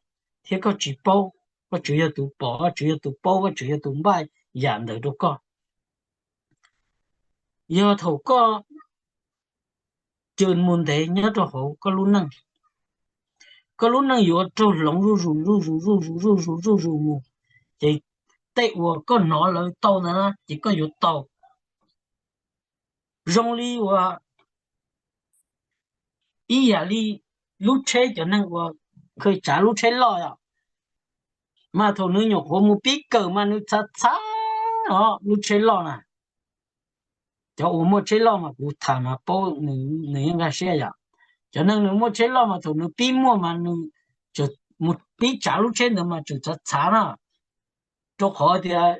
thiab koj tsis paub. Vajtswv yog tus pom, Vajtswv yog tus paub, Vajtswv yog tus npaj yam ntawd rau koj. Yog thaum koj cws mus ntev nyob rau hauv koj lub neej, koj lub neej yuav raug hloov zuj zus zuj zus zuj zus zuj zus zuj zus mus, ces tej uas koj hnov lawv tau ntawd na ces koj yuav tau. Zoo li uas ib yam li lub tsheb, cov neeg uas kheev tsav lub tsheb loj os, mas thaum nws nyuam qhuav mus pib kawm mas nws txhav txhav os lub tsheb loj na. Cov uas muaj tsheb loj mas kuv tham mas paub nws yeej nkag siab yom. Cov neeg nws muaj tsheb loj mas thaum nws pib muaj mas nws mus pib tsav lub tsheb ntawd mas tseem txhav txhav na. Rau qhov tias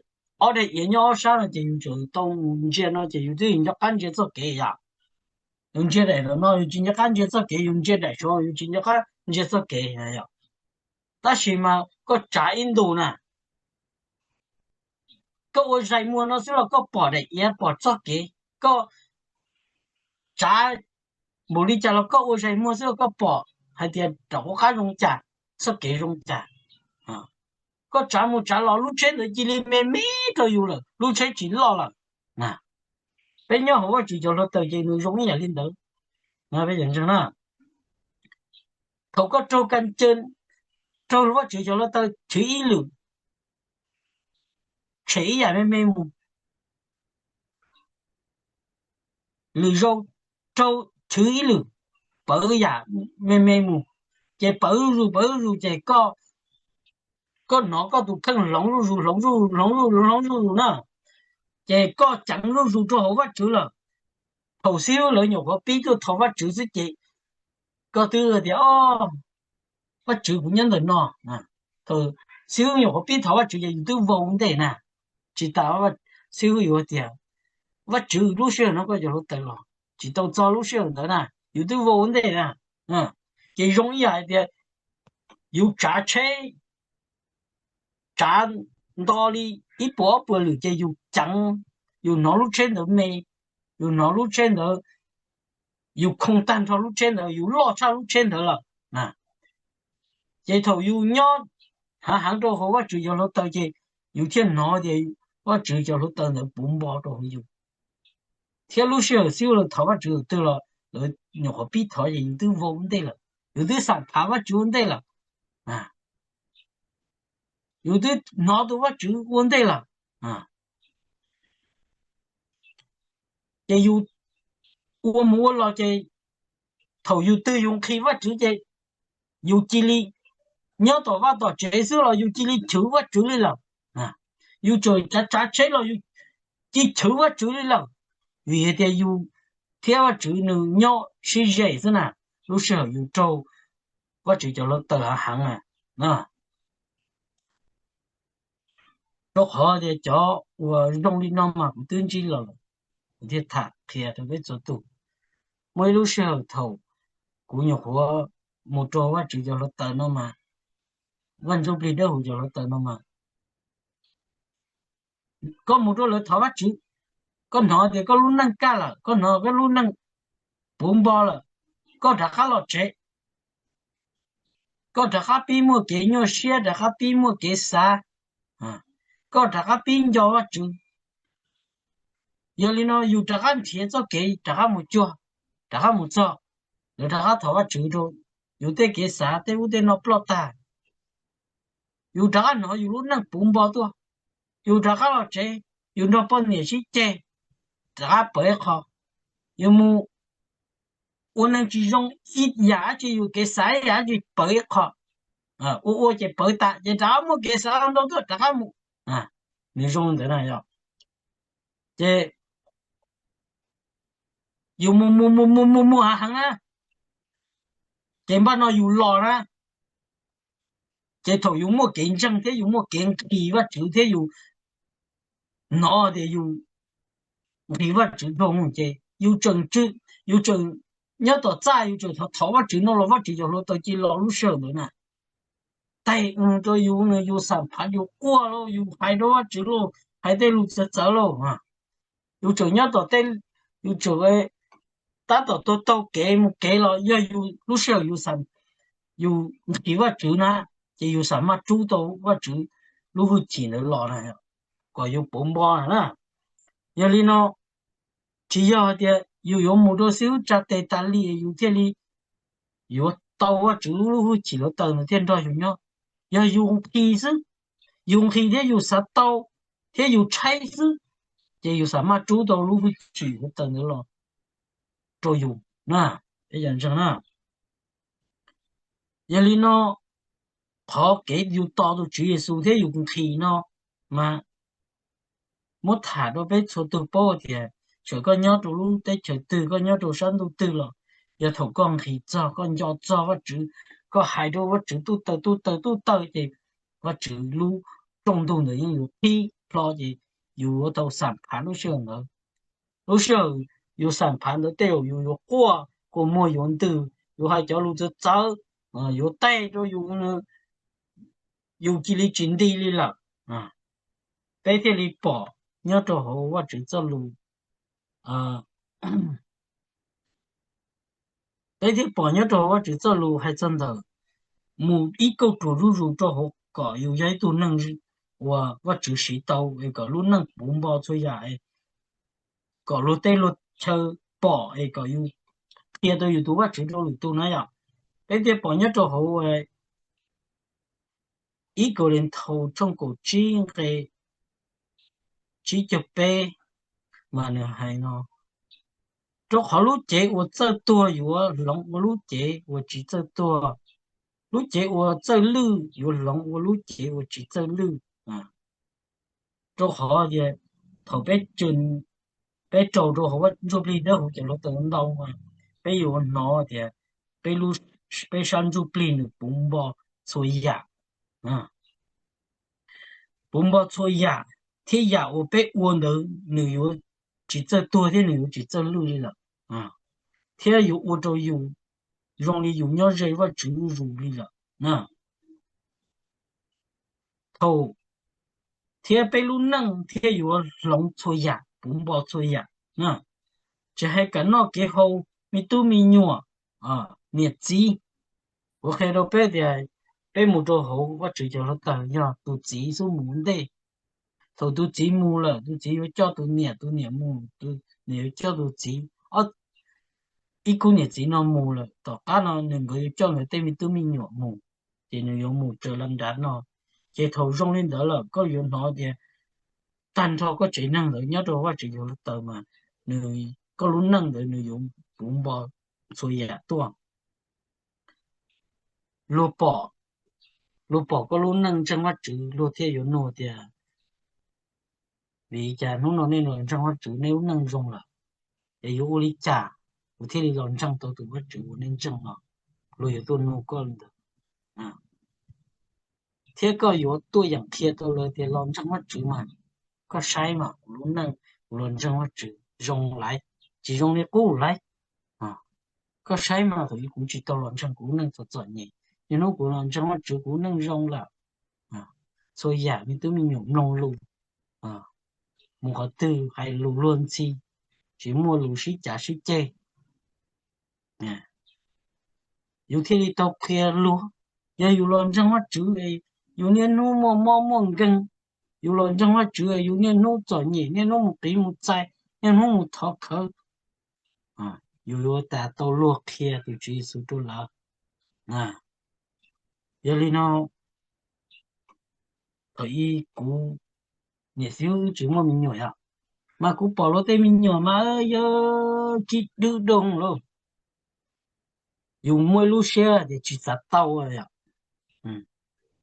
ob daim iav nyob ob sab no ces yus tseem tau ntsia no ces yus twb nco qab ntsia txoj kev yom. Yus ntsia daim no yus tsis nco qab ntsia txoj kev, yus ntsia daim saud yus tsis nco qab ntsia txoj kev. Tab sis mas koj tsav ib ntus na, koj ua zais muag no xwb los koj pom daim iav pom txoj kev, koj tsav npaum li cas los koj ua zais muag xwb los koj pom hais tias rau qab qab zoo cas, txoj kev zoo cas. Koj tsav mus tsav los lub tsheb ntawd cia li me me rau yus lawm, lub tsheb tsis loj lawm. Peb nyob hauv Vajtswv cov hluav taws ces nws zoo ib yam li ntawd. Peb ntseeg na, thaum koj raug ka ncaw, raug Vajtswv cov hluav taws chwv ib lwm, tshem ib yam me me mus, lwm zaus raug chwv ib lwm, pawv yam me me mus, ces pawv zuj zus pawv zuj zus ces koj hnov koj tus kheej hloov zuj zus hloov zuj zus hloov zuj zus hloov zuj zus na, ces koj ceev zuj zus rau hauv Vajtswv lawm. Thaum xib hwb lawv nyuam qhuav pib tuaj thov Vajtswv xwb ces koj twb tias, o, Vajtswv kuv nyob ntawm no. Thaum xib hwb nyuam qhuav pib thov Vajtswv ces yus twb vau ua ntej na. Tsis tas xib hwb yuav tias, Vajtswv, lub sij hawm no koj cov hluav taws los, tsis tau txog lub sij hawm ntawd na, yus twb vau ua ntej na. Ces zoo ib yam hais tias yus tsav tsheb, tsav nto li ib puas ob puas lwm ces yus ceev, yus hnov lub tsheb ntawd me, yus hnov lub tsheb ntawd, yus khoo tag nrho lub tsheb ntawd, yus loj tshaj lub tsheb ntawd lawm. Ces thaum yus nyob hav heev rau hauv Vajtswv cov hluav taws ces yus thiaj hnov tias Vajtswv cov hluav taws ntawd puv npo rau hauv yus. Thiab lub sij hawm xib hwb lawv thov Vajtswv tus twg los lawv nyuam qhuav pib thov ces yus twb vau ua ntej lawm, yus twb xam phav Vajtswv ua ntej lawm, yus twb hnov tus Vajtswv ua ntej lawm. Ces yus ua mus ua los ces thaum yus twg yus nqhis Vajtswv ces yus cia li nyob tom vaj tom tsev xwb los yus cia li chwv Vajtswv li lawm. Yus tseem tsav tsav tsheb los yus cia li chwv Vajtswv li lawm, vim hais tias yus thiab Vajtswv nws nyob sib ze xwb na. Lub sij hawm yus raug Vajtswv cov hluav taws hav heev na, rau qhov tias cov uas zoo li no mas kuv twb ntsib los lawm, kuv thiaj tham qhia rau peb txhua tus. Muaj ib lub sij hawm thaum kuv nyuam qhuav mus rau Vajtswv cov hluav taws no mas, Vaj Ntsuj Plig Dawb Huv cov hluav taws no mas, koj mus rau lawv thov Vajtswv, koj hnov tias koj lub neej kaj lawm, koj hnov koj lub neej puv npo lawm, koj rov qab los tsev, koj rov qab pib muaj kev nyuaj siab, rov qab pib muaj kev xav, koj rov qab pib nco Vajtswv. Yog li no yus rov qab nrhiav txoj kev rov qab mus cuag, rov qab mus txog, lawv rov qab thov Vajtswv rau, yus tej kev xav tej ub tej no ploj tag, yus rov qab hnov yus lub neej puv npo tuaj, yus rov qab los tsev, yus nrog poj niam sib ceg, rov qab pawv ib qho, yus mus ua neeg tsis zoo ib yam dab tsi, yus kev xav ib yam dab tsi pawv ib qho, ua ua ces pawv tas ces rov qab muaj kev xav ntau tuaj rov qab mus. Nws zoo ntawd na yog, ces yus mus mus mus mus mus mus hav heev na, ces npaj no yus los na, ces thaum yus muaj kev ntseeg thiab yus muaj kev nqhis Vajtswv thiab yus hnov tias yus nqhis Vajtswv dhau mus ces yus tseem, yus tseem nyob tom txaj yus tseem thov thov Vajtswv no los Vajtswv cov hluav taws cia li los lub sij hawm ntawd na. Tais mus rau yus, yus xam phav yus quaj lauj, yus hais rau Vajtswv lauj, hais tej lus txawv txawv lauj. Yus tseem nyob tom tej, yus tseem tab tom taug taug kev mus kev los yog yus lub sij hawm yus, yus nqhis Vajtswv na, ces yus xam maj rub tau Vajtswv lub hwj chim ntawd los na, kom yus puv npo na. Yog li no Tsis yog hais tias yus yuav mus rau xib hwb tsa tes tas li yus thiaj li yuav tau Vajtswv lub hwj chim hluav taws ntawd thiaj nrog yus nyob. Yog yus nqhis xwb, yus nqhis thiab yus xav tau thiab yus tshaib xwb, ces yus xav maj rub tau lub hwj chim hluav taws ntawd los rau yus na, peb cov ntseeg na. Yog li no, qhov kev yus tos tus Tswv Yexus thiab yus nqhis no mas muab tham rau peb txhua tus paub tias txawm koj nyob rau lub teb chaws twg, koj nyob rau sab ntuj twg los, yog thaum koj nqhis txog, koj nco txog Vajtswv, koj hais rau Vajtswv tub taws tub taws tub taws ces Vajtswv lub rooj ntug ntawd yeej yuav qhib hlo ces yus yuav tau xam phav lub sij hawm ntawd. Lub sij hawm yus xam phav ntawd tej zaum yus yuav quaj, kua muag yuav ntws, yus hais cov lus txawv txawv, yuav taij rau yus, yus cia li tsis nti li lawm. Peb thiaj li pom nyob rau hauv Vajtswv txoj lus, peb thiaj pom nyob rau hauv Vajtswv txoj lus hais txog ntawm mus ib kauj ruam zuj zus rau hauv kom yus yog ib tug neeg uas Vajtswv siv tau es kom lub neej puv npo txhua yam, kom luag tej luag chaw pom es kom yus qhia tau yus tus Vajtswv rau lwm tus na yom. Peb thiaj pom nyob rau hauv ib Kauleethaus tshooj kaum tsib nqe tsib caug peb mas nws hais no: Rau qhov lub cev uas txawj tuag yuav hloov ua lub cev uas tsis txawj tuag, lub cev uas txawj lwj yuav hloov ua lub cev uas tsis txawj lwj. Rau qhov tias thaum peb, peb raug rau hauv Ntsuj Plig Dawb Huv cov hluav taws ntau mas peb yuav hnov tias peb sab ntsuj plig nws puv npo txhua yam, puv npo txhua yam, thiab yam uas peb ua ntawd nws yuav tsis txawj tuag thiab nws yuav tsis txawj lwj li lawm, thiab yuav ua rau yus zoo li yus nyob ze Vajtswv zuj zus li lawm na. Thaum thiab peb lub neej thiaj yuav hloov txhua yam, puv npo txhua yam na. Tsis hais kev noj kev haus, me tub me nyuam, niam txiv. Kuv qhia rau peb tias peb mus rau hauv Vajtswv cov hluav taws yog tus txiv xub mus ua ntej. Thaum tus txiv mus lawm, tus txiv yuav coj tus niam, tus niam mus, tus niam yuav coj tus txiv, ib khub niam txiv no mus lawm, tom qab no nws nkawd yuav coj nkawd tej me tub me nyuam mus, ces nws yuav mus raws la nrad no. Ces thaum zoo li ntawd lawm koj yuav hnov tias tag nrho koj tsev neeg ntawd nyob rau Vajtswv cov hluav taws mas nws, koj lub neej ntawd nws yuav puv npo txhua yam tuaj. Luag pom, luag pom koj lub neej ntseeg Vajtswv luag thiaj yuav nug tias, vim li cas hnub no nej los ntseeg Vajtswv nej lub neej zoo lawm, es yuav ua li cas kuv thiaj li los ntseeg tau tus Vajtswv uas nej ntseeg no? Luag yuav tuaj nug koj li ntawd, thiab koj yuav tuaj yeem qhia tau lawv tias los ntseeg Vajtswv mas, koj saib mas kuv lub neej kuv los ntseeg Vajtswv zoo laiv, tsis zoo li qub laiv. Koj saib mas thaum ub kuv tsis tau los ntseeg kuv lub neej txom txom nyem, niaj hnub kuv los ntseeg Vajtswv kuv lub neej zoo lawm. Txhua yam me tub me nyuam mloog lus, mus qhov twg hais lus luag ntxhi, tsis muaj lus sib cav sib ceg. Yus thiaj li tau qhia luag, yog yus los ntseeg Vajtswv es yus niaj hnub muaj mob muaj nkeeg, yus los ntseeg Vajtswv es yus niaj hnub txom nyem, niaj hnub mus qiv mus txais, niaj hnub mus thov khawv, yus yuav tas tau luag qhia tus Tswv Yexus rau lawv. Yog li no, thaum ub kuv niam xib hwb tsis muaj me nyuam yom, mas kuv pom luag tej me nyuam mas yog cib dwb doog lauj. Yus muaj ib lub siab tias tsis xav tau yom,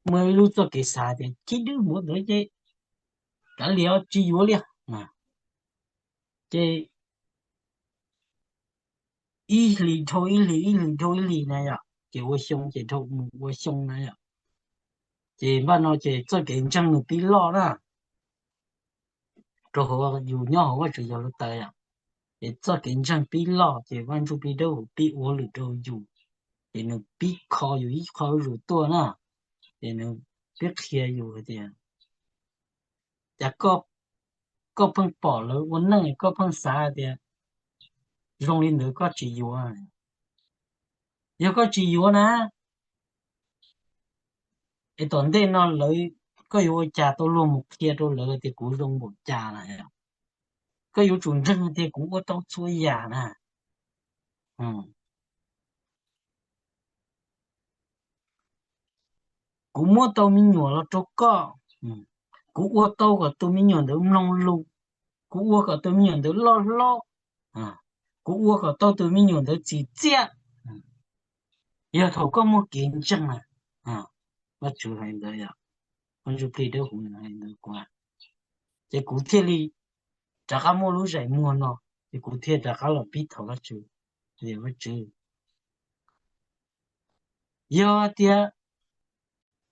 muaj ib lub txoj kev xav tias cib dwb npaum ntawd ces kav liam tsis yuav li. Ces ib hlis dhau ib hlis, ib hlis dhau ib hlis na yom, ces ua xyoo ces dhau mus ua xyoo na yom, ces npaj no ces txoj kev ntseeg nws pib loj na. Rau qhov yus nyob hauv Vajtswv cov hluav taws yom, ces txoj kev ntseeg pib loj ces Vaj Ntsuj Plig Dawb Huv pib ua hauj lwm rau yus, ces nws pib kho yus ib qho zuj zus tuaj na, ces nws pib qhia yus hais tias, cas koj pheej pom lawv ua neej koj pheej xav tias zoo li ntawd koj tsis yuav? Yog koj tsis yuav na, es tom ntej no lawv, koj yuav ua cas tau luag mus qhia rau lawv tias kuv zoo npaum cas na? Koj yuav tsum ntseeg tias kuv ua tau txhua yam na. Kuv muab tau me nyuam los rau koj, kuv ua tau kom tus me nyuam ntawd mloog lus, kuv ua kom tus me nyuam ntawd loj hlob, kuv ua kom tau tus me nyuam ntawd txim txiaj. Yog thaum koj muaj kev ntseeg na, Vajtswv hais ntawd, Vajtswv plig dawb huv hais ntawd kuv, ces kuv thiaj li rov qab muaj lub zais muag no, ces kuv thiaj rov qab los pib thov Vajtswv, Vajtswv, yog tias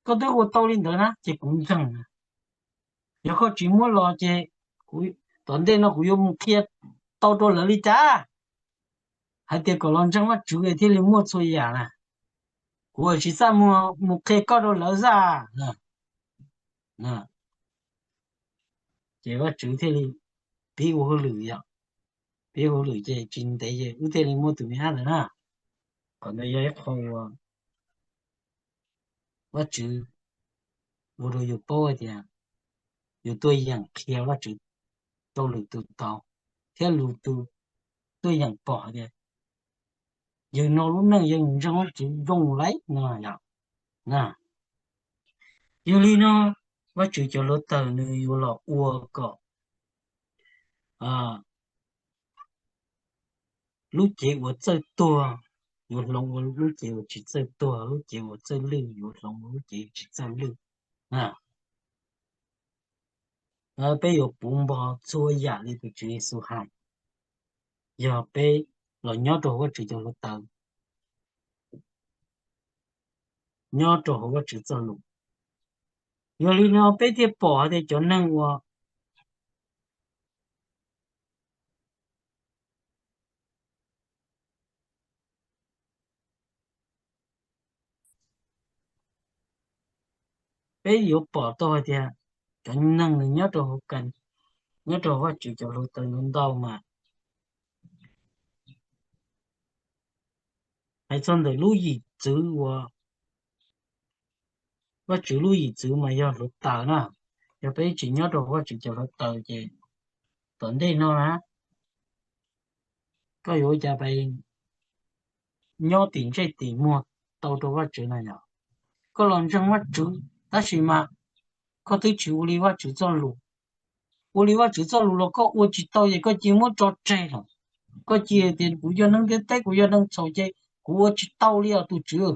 koj twb ua tau li ntawd na ces kuv ntseeg. Yog koj tsis muab los ces tom ntej no kuv yuav mus qhia tau rau lawv li cas hais tias kom los ntseeg Vajtswv thiaj li muaj txhua yam na? Kuv tsis txaj muag mus qhia koj rau lawv xwb. Ces Vajtswv thiaj li pib ua hauj lwm yom, pib ua hauj lwm ces tsis ntev ces wb thiaj li muaj tus me ab ntawd na. Qhov ntawd yog ib qho uas Vajtswv ua rau yus paub hais tias yus tuaj yeem qhia Vajtswv rau lwm tus tau, thiab lwm tus tuaj yeem pom hais tias yus no lub neej yeej ntseeg Vajtswv zoo lawm no yom. Yog li no Vajtswv cov hluav taws nws yuav los ua kom lub cev uas txawj tuag yuav hloov ua lub cev uas tsis txawj tuag, lub cev uas txawj lwj yuav hloov ua lub cev tsis txawj lwj. Peb yuav puv npo txhua yam li tus Tswv Yexus hais, yog peb los nyob rau hauv Vajtswv cov hluav taws, nyob rau hauv Vajtswv txoj lus. Yog li no peb thiaj pom hais tias cov neeg uas peb yuav pom tau hais tias cov neeg nws nyob rau hauv, nyob rau hauv Vajtswv cov hluav taws ntau ntau mas hais txog ntawm lub yim txwv uas Vajtswv lub yim txwv mas yog hluav taws na. Yog peb tsis nyob rau hauv Vajtswv cov hluav taws ces tom ntej no na, koj yuav ua cas pes nyob tim ntsej tim muag tau rau Vajtswv no yom? Koj los ntseeg Vajtswv tab sis mas koj twb tsis ua li Vajtswv txoj lus. Ua li Vajtswv txoj lus los koj ua tsis tau ces koj cia muab tso tseg lawm. Koj cia tias kuv yog neeg ntiaj teb, kuv yog neeg txhaum ces kuv ua tsis tau li os tus Tswv.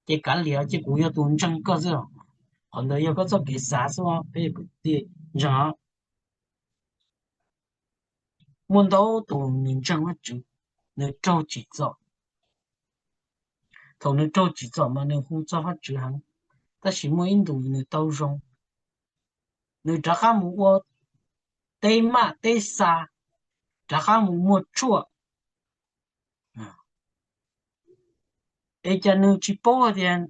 Ces kav liam ces kuv yog tus ntseeg koj xwb. Qhov ntawd yog koj txoj kev xav xwb, peb kwv tij ntseeg. Muaj ntau tus nws ntseeg Vajtswv, nws raug tsim txom. Thaum nws raug tsim txom mas nws hu txog Vajtswv heev, tab sis muaj ib ntus nws tau zoo, nws rov qab mus ua teb maj teb xa, rov qab mus muag tshuaj. Es cas nws tsis paub tias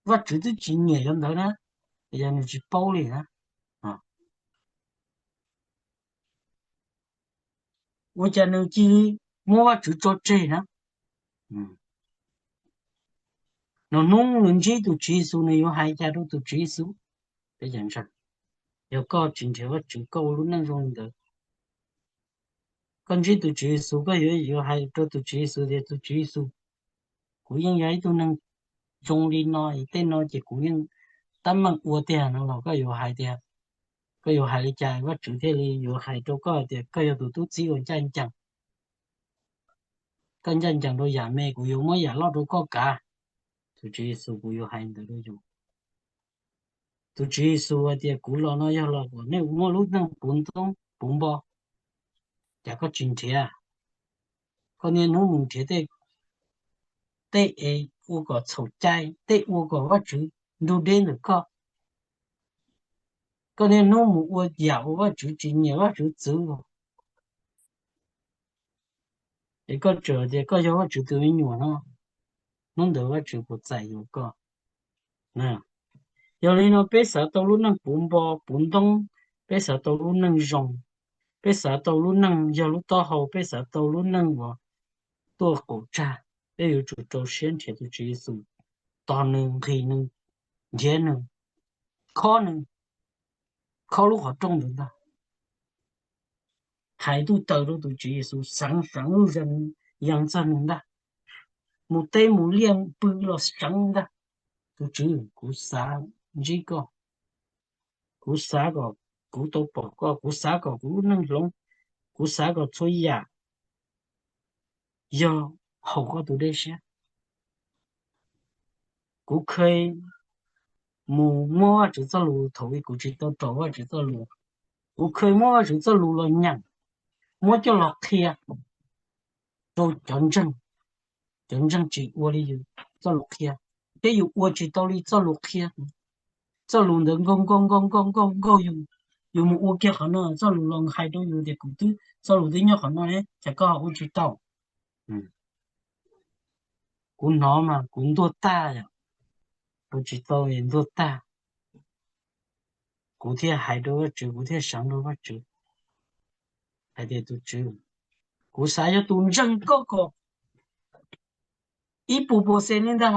Vajtswv twb tsis nyiam cov ntawd na? Es cas nws tsis paub li na? Ua cas nws cia li muab Vajtswv tso tseg na? Nws hnub nws ntsib tus Tswv Yexus nws yuav hais cas rau tus Tswv Yexus? Yog koj tsis nrhiav Vajtswv koj ua lub neej zoo li ntawd, koj ntsib tus Tswv Yexus koj yuav yuav hais rau tus Tswv Yexus tias tus Tswv Yexus, kuv yeej yog ib tug neeg zoo li no es tej no ces kuv yeej tab meeg ua tiag no los koj yuav hais tias, koj yuav hais li cas Vajtswv thiaj li yuav hais rau koj tias koj yog tus tub txib uas ncaj ncees, koj ncaj ncees rau yam me kuv yuav muab yam loj rau koj kav. Tus Tswv Yexus kuv yuav hais ntawd rau yus. Tus Tswv Yexus hais tias kuv los no yog los kom nej muaj lub neej puv ntoob puv npo, cas koj tsis nrhiav? Koj niaj hnub mus nrhiav tej, tej es ua kom txhaum cai, tej ua kom Vajtswv nrug deb ntawm koj. Koj niaj hnub mus ua yam uas Vajtswv tsis nyiam Vajtswv txwv. Es koj tseem tias koj yog Vajtswv tus me nyuam no, hnub ntawd Vajtswv puas txais yuav koj? Yog li no peb xav tau lub neej puv npo puv ntoob, peb xav tau lub neej zoo, peb xav tau lub neej yog lub taub hau, peb xav tau lub neej uas tuaj qaum tsag, peb yuav tsum rau siab nrhiav tus Tswv Yexus, tos nws, nqhis nws, nrhiav nws, khob nws, khob lub qhov rooj ntawd ntag. thaiv ntuj taws rau tus Tswv Yexus, seev seev lub zeeg yees txog nws ntag. Mus teb mus liaj pw los seev ntag. Tus Tswv, kuv xav ntsib koj, kuv xav kom kuv tau pom koj, kuv xav kom kuv lub neej hloov, kuv xav kom txhua yam yog haum koj tus dej siab. Kuv kheev mus muab Vajtswv txoj lus thaum kuv tsis tau raug Vajtswv txoj lus, kuv kheev muab Vajtswv txoj lus los nyeem, muab coj los qhia rau cov ntseeg, cov ntseeg tsis ua li yus txoj lus qhia, thiab yus ua tsis tau li txoj lus qhia. Txoj lus ntawd nkaug nkaug nkaug nkaug nkaug nkaug yus, yus mus ua kiag qhov no, txoj lus los hais rau yus tias kuv twb, txoj lus twb nyob qhov no, cas koj ua tsis tau? Kuv hnov mas kuv ntuag tag, yog ua tsis tau ntuag tag. Kuv thiaj hais rau Vajtswv, kuv thiaj seev rau Vajtswv hais tias, tus Tswv, kuv xav yog tus ntseeg koj kom ib puas pua xees li ntag.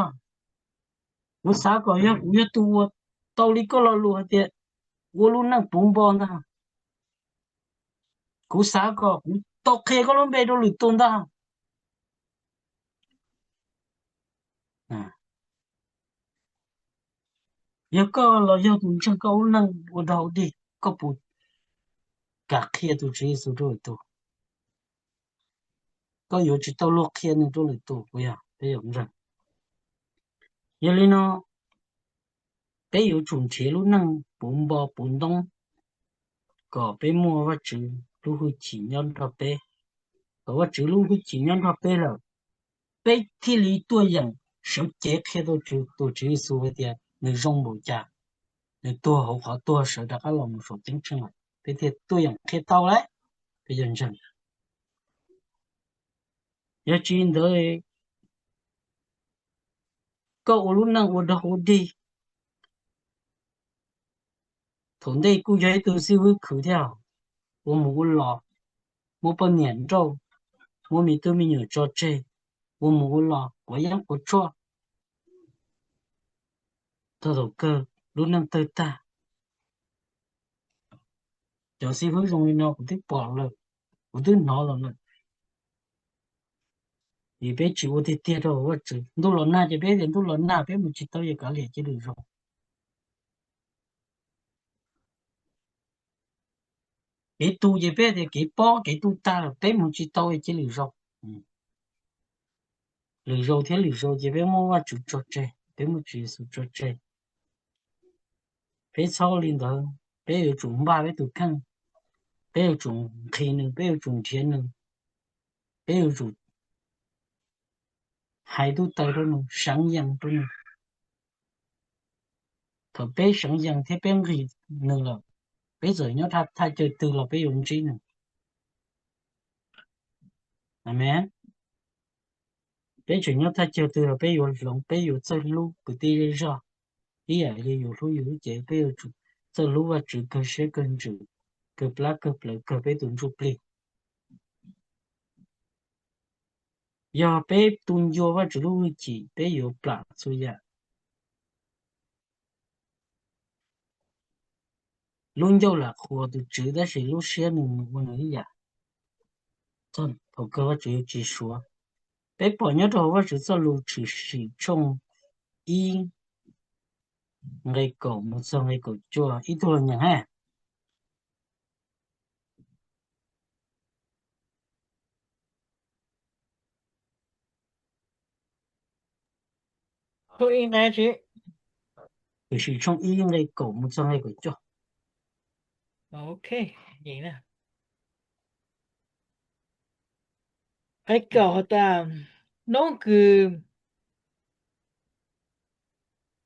Kuv xav kom yog kuv yog tus ua tau li koj lo lus hais tias ua lub neej puv npo ntag. Kuv xav kom kuv tau qhia koj lub npe rau lwm tus ntag. Yog koj los yog tus ntseeg koj lub neej ua dog ua dig, koj puas kam qhia tus Tswv Yexus rau lwm tus? Koj yuav tsis tau luag qhia nws rau lwm tus puas yog? Peb yuav ntseeg. Yog li no, peb yuav tsum nrhiav lub neej puv npo puv ntoob kom peb muaj Vajtswv lub hwj chim nyob nrog peb. Thaum Vajtswv lub hwj chim nyob nrog peb lawm, peb thiaj li tuaj yeem sawv cev qhia rau tus Tswv Yexus hais tias nws zoo npaum cas, nws tuag hauv qhov tuag sawv rov qab los mus saum ceeb tsheej lawm, peb thiaj tuaj yeem qhia tau lawm. Peb yog ntseeg. Yog tsis li ntawd, koj ua lub neej ua dog ua dig. Thaum ntej kuj yog ib tug xib hwb khwv thiab, ua mus ua los, muab poj niam nrauj, muab me tub me nyuam tso tseg, ua mus ua los quav yeeb quav tshuaj, thaum kawg lub neej tawg tag. Cov xib hwb zoo li no kuv twb pom lawm, kuv twb hnov los lawm. Vim peb tsis ua tiag tiag rau Vajtswv. Ntuj los nag ces peb tias ntuj los nag, peb mus tsis tau ces kav liam cia li zoo. Kev tu ces peb tias kev pob kev tu tag lawm, peb mus tsis tau cia li zoo. Lwm zaus thiab lwm zaus ces peb muab Vajtswv tso tseg, peb muab Tswv Yexus tso tseg. Peb txhob li ntawd, peb yuav tsum npaj peb tus kheej, peb yuav tsum nqhis nws, peb yuav tsum nrhiav nws, peb yuav tsum hais ntuj taws rau nws, seev yees rau nws. Thaum peb seev yees thiab peb nqhis nws lawm, peb txawm nyob thaj chaw twg los peb yuav ntsib nws. Amees. Peb tseem nyob thaj chaw twg los peb yuav hloov, peb yuav txawj hlub kwv tij zej zog ib yam li yus hlub yus lub cev. Peb yuav tsum txawj hlub Vajtswv kawg siab kawg ntsws, kawg plab kawg plawv, kawg peb tus ntsuj plig. Yog peb tu ncua Vajtswv lub hwj chim, peb yuav plam txhua yam. Lub ncauj lam qhuas tus Tswv tab sis lub siab nws mus ua nws ib yam. Thaum kawg Vajtswv yuav tsis suav. Peb pom nyob rau hauv Vajtswv txoj lus Tshwm Sim tshooj ib nqe kaum mus txog nqe kaum cuaj, ib tug los nyeem ha. Tshwm Sim tshooj ib nqe kaum mus txog nqe kaum cuaj. Nqe kaum has tas, hnub kws,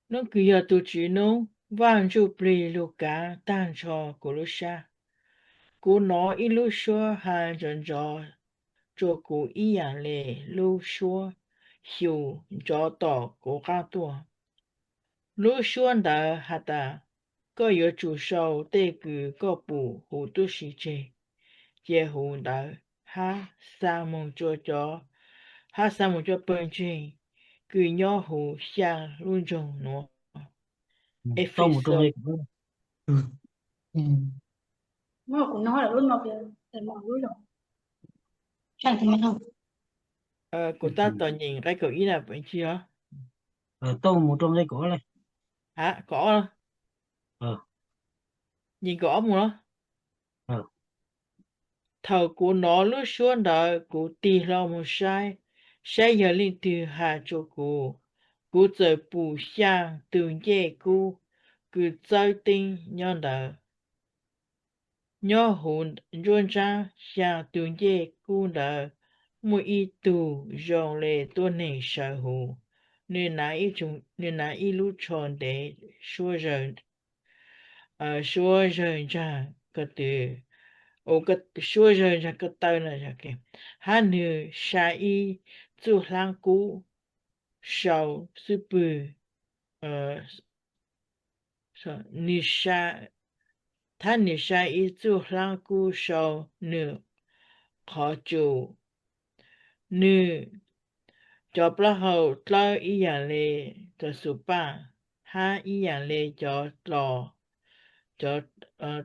hnub kws yog tus Tswv hnub, Vaj Ntsujplig lug kaav taag nrho kuv lub sab. Kuv nov ib lub suab has nrov nrov rua kuv ib yaam le lub suab xyum nrov tom kuv qaab tuaj. Lub suab ntawd has tas, koj yuav tsum sau tej kws koj pum huv tub si tseg, cia huv ntawd hab xa moog rua cov, hab xa moog rua pawg ntseeg kws nyob huv xyaa lub nroog nuav. Efexus, kuv nov lub no tias Kuv tab tom nyeem nqe kaum ib na, tsis yog? Tau mus rau nqe kaum ob, kaum ob, nyeem kaum ob mus los. Thaum kuv hnov lub suab ntawd, kuv tig hlo mus saib, saib yog leej twg has rua kuv. Kuv txawm pum xyaa tus ncej kub kws txawb teeb nyob ntawd. Nyob huv nruab nraab xyaa tus ncej kub ntawd muaj ib tug zoo le tuab neeg sawv huv. Nws hnav ib lub tsho ntev suab zawg ntsaag ko tw, suab zawg ntsaag ko taw na, hab nws sa ib txuj hlaab kub sau xub pwg, hab nws sa ib txuj hlaab kub sau nws qhov tsum. Nws cov plaub hau dlawb ib yaam le cov xu paj, hab ib yaam le cov dlom, cov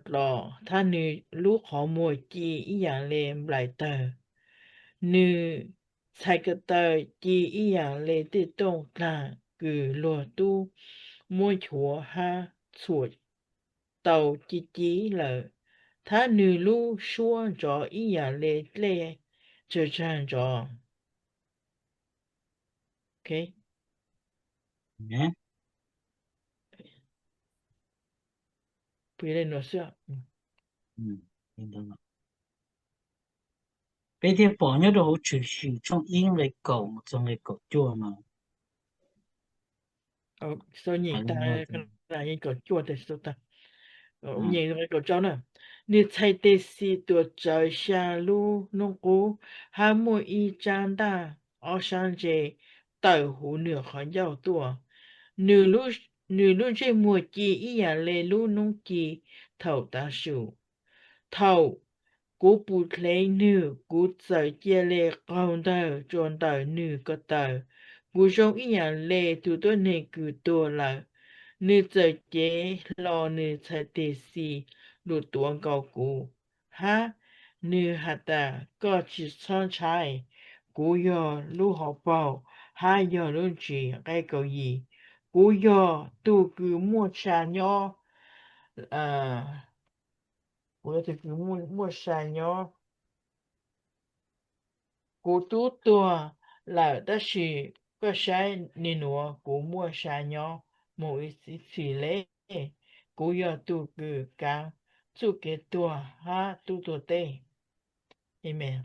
dlom, hab nws lub qhov muag ci ib yaam le nplaim tawg. Nws txhais ko taw ci ib yaam le tej tooj dlaag kws luag tub muab nchuav hab txhuam tau ci ci lawm, hab nws lub suab nrov ib yaam le dlej tsawg tsag nrov. Peb thiaj pom nyob rau hauv Tshwm Sim tshooj ib nqe kaum mus txog nqe kaum cuaj no. Nws txhais tes xis tuam tsawv xya lub noob qub, hab muaj ib tsab ntaj ob sab ntse tawm huv nws qhov ncauj tuaj. Nws lub ntsej muag ci ib yaam le lub noob ci thaum tav su. Thaum kuv pum dlev nwg, kuv txawm cia le qaug ntawg rua ntawm nwg ko taw. Kuv zoo ib yaam le tug tuab neeg kws tuag lawm. Nws txawm cev hlo nws txhais tes xis lug tuav nkaus kuv, hab nws has tas, Koj tsis txhob ntshai. Kuv yog lub hauv paug hab yog lub ntsis. Nqe kaum yim, kuv yog tug kws muaj sa nyob, kuv yog tug kws muaj sa nyob. Kuv tub tuag lawm tab sis koj saib, nim nuav kuv muaj sa nyob mus ib txhis le. Kuv yog tug kws kaav txuj kev tuag hab tub tuag teb. Amees.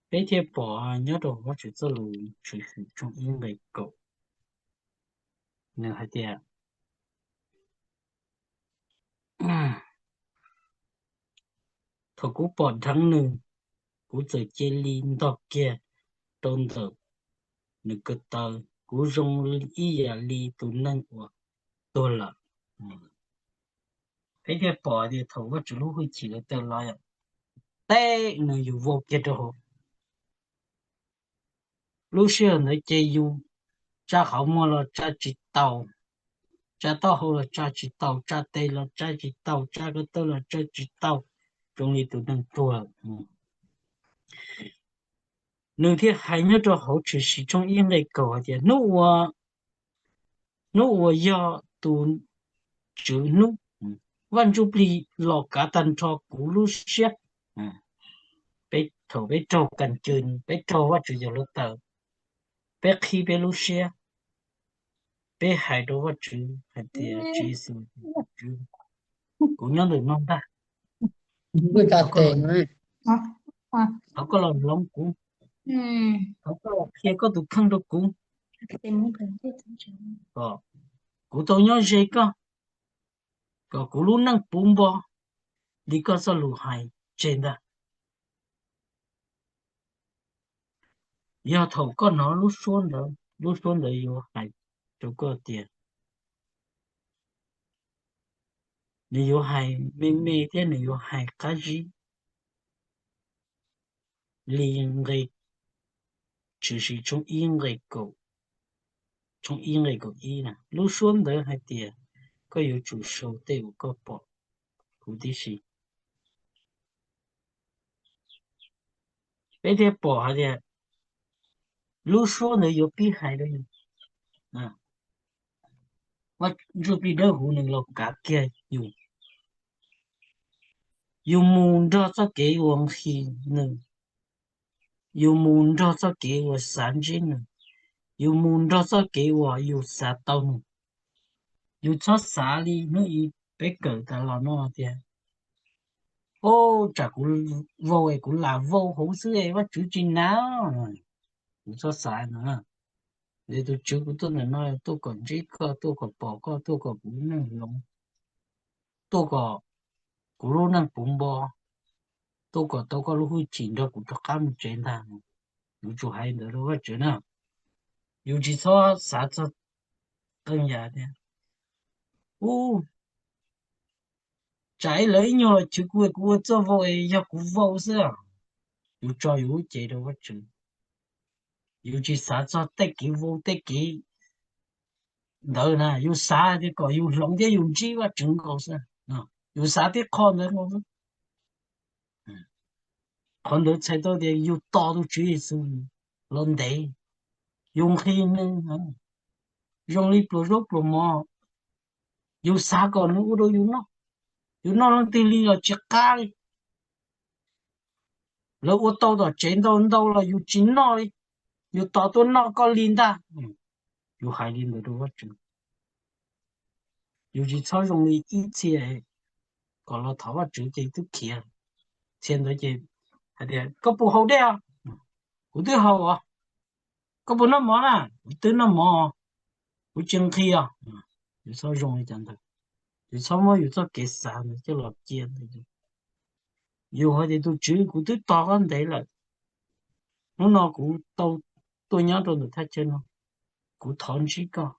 Peb thiaj pom nyob rau Vajtswv txoj lus Tshwm Sim tshooj ib nqe kaum, nws hais tias, Thaum kuv pom dheev nws, kuv txawm cia li ntog kiag rau ntawm nws ko taw. Kuv zoo ib yam li tus neeg uas tuag lawm. Peb thiaj pom tias thaum Vajtswv lub hwj chim lawv tawm los, teb nws yus vau kiag rau hauv. Lub sij hawm ntawd ces yus tsa qhov muag los tsa tsis tau, tsa taub hau los tsa tsis tau, tsa tes los tsa tsis tau, tsa ko taw los tsa tsis tau, zoo li tus neeg tuag. Nws thiaj hais nyob rau hauv Tshwm Sim tshooj ib nqe kaum hais tias, hnub uas yog tus Tswv hnub, Vaj Ntsujplig los kav tag nrho kuv lub siab. Peb thaum peb raug kas cws, peb raug Vajtswv cov hluav taws, peb qhib peb lub siab, peb hais rau Vajtswv hais tias, Tswv Yexus, kuv nyob ntawm no ntag. Thov koj los hloov kuv, thov koj los qhia koj tus kheej rau kuv, kom kuv tau nyob ze koj, kom kuv lub neej puv npo li koj txoj lus hais tseg ntag. Yog thaum koj hnov lub suab ntawd, lub suab ntawd yuav hais rau koj tias, nws yuav hais me me thiab nws yuav hais qab zib li nqe, Tshwm Sim tshooj ib nqe kaum, tshooj ib nqe kaum ib na, lub suab ntawd hais tias koj yuav tsum sau tej uas koj pom. kuv tib si. Peb thiaj pom hais tias lub suab ntawd yuav pib hais rau yus, Vaj Ntsuj Plig Dawb Huv nws los kav kiag yus. Yus mus nrog txoj kev uas nqhis nws, yus mus nrog txoj kev uas xav ntsib nws, yus mus nrog txoj kev uas yus xav tau nws. Yus txhob xav li hnub ib peb kawm tas los no tias, o, tsam kuv vau es kuv lam vau hauv xwb es Vaj Tswv tsis na. Kuv txhob xav no. Tus Tswv kuv tuaj ntawm no tuaj kom ntsib koj, tuaj kom pom koj, tuaj kom kuv lub neej hloov, tuaj kom kuv lub neej puv npo, tuaj kom tau koj lub hwj chim nrog kuv rov qab mus tsev ntag. Yuav tsum hais ntawd rau Vaj Tswv na. Yus tsis txhob xav txog qee yam tias, u, tsam ib lawv ib nyuag los chwv kuv, kuv ua txoj vau es yog kuv vau xwb. Yus tso yus lub cev rau Vaj Tswv. Yus tsis xav txog tej kev vau tej kev ntawd na, yus xav tias kom yus hloov thiab yus ntsib Vaj Tswv nkaus xwb. Yus xav tib qho ntawd nkaus xwb. Qhov ntawd txhais tau tias yus tos tus Tswv Yexus los ntev, yus nqhis nws zoo li pluas zaub pluas mov, yus xav kom nws ua rau yus noj, yus noj leej twg li los tsis qab li. Lawv ua tau tom tsev ntau ntau los yus tsis noj li, yus tos tuaj noj koj li ntag. Yus hais li ntawd rau Vaj Tswv. Yus tsis txhob zoo li ib txhia kom los thov Vaj Tswv ces twb khiav. Txhia ntawd ces hais tias, koj puas haus dej os? Kuv twb haus os. Koj puas noj mov na? Kuv twb noj mov, kuv tsis nqhis os. Yus txhob zoo li cov ntawd. Yus txhob muab yus txoj kev xav ntawd coj los cia ntawd. Yus hais tias, tus Tswv, kuv twb tos koj ntev lawm, hnub no kuv tau tuaj nyob rau ntawm thaj chaw no, kuv thov ntsib koj,